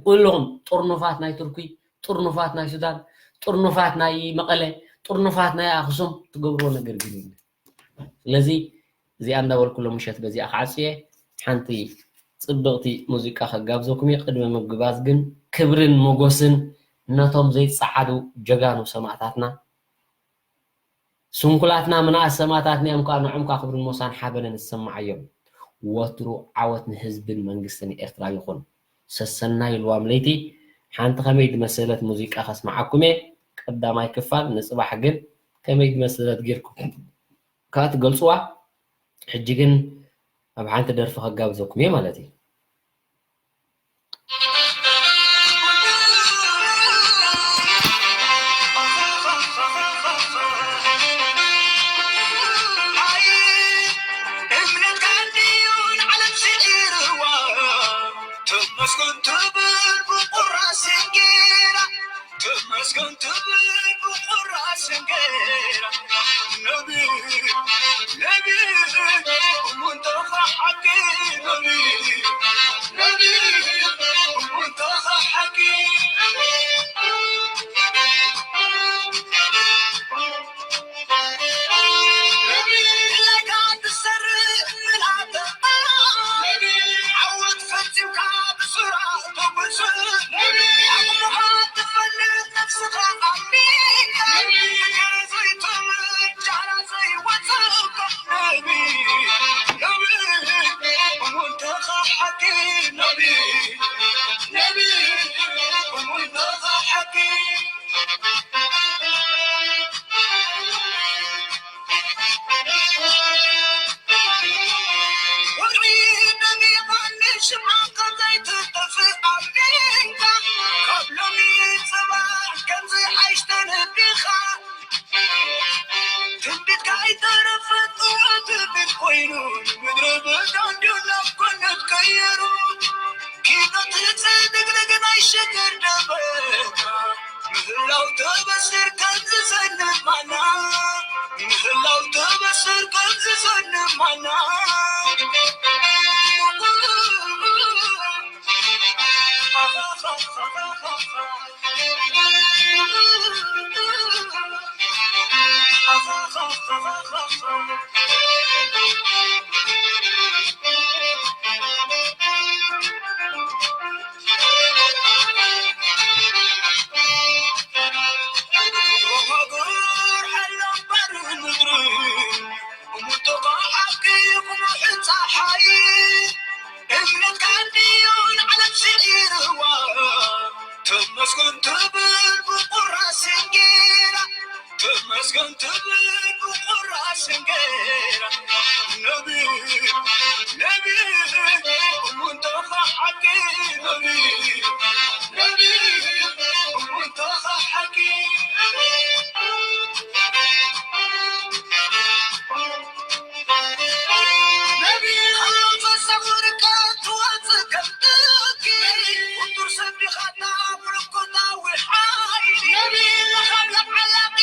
ኩልኹም ጥርኑፋት ናይ ቱርኪ፣ ጥርኑፋት ናይ ሱዳን፣ ጥርኑፋት ናይ መቐለ፣ ጥርኑፋት ናይ ኣኽሱም ትገብርዎ ነገር ግን የለን። ስለዚ እዚኣ እንዳበልኩ ሎም ምሸት በዚኣ ክዓጽየ ሓንቲ ጽብቕቲ ሙዚቃ ከጋብዘኩም እየ። ቅድሚ ምግባዝ ግን ክብርን ሞጎስን ነቶም ዘይጸዓዱ ጀጋኑ ሰማእታትና። ስንኩላትና ምንኣስ ሰማእታትና እዮም ከኣ ንዖም ከኣ ክብርን ሞሳን ሓበንን ዝሰማዓዮም። ወትሩ ዓወት ንህዝብን መንግስትን ኤርትራ ይኹን። ሰሰናዩ ልዋም ለይቲ ሓንቲ ከመይ ዝመሰለት ሙዚቃ ከስምዓኩም እየ። ቀዳማይ ክፋል ንጽባሕ ግን ከመይ ዝመሰለት ጌርኩም ከኣ ትገልጽዋ። ሕጂ ግን ኣብ ሓንቲ ደርፊ ከጋብዘኩም እየ ማለት እዩ። ትበስር ከም ዝሰንማና ምህላው ትበስር ከም ዝሰንማና ተመስገን ትብል ብቁራስ እንጌራ ተመስገን ትብል ብቁራስ እንጌራ ነቢ ነቢ እሙንተኻ ሓቂ ነቢ ነቢ እሙንተኻ ሓቂ ነቢ ፈሰጉርካ ትወፅእ ከም ጥቂ ቁጡር ሰቢኻታ ምልኮታዊ ሓይሊ ነቢ ንኻብ ለዓላቂ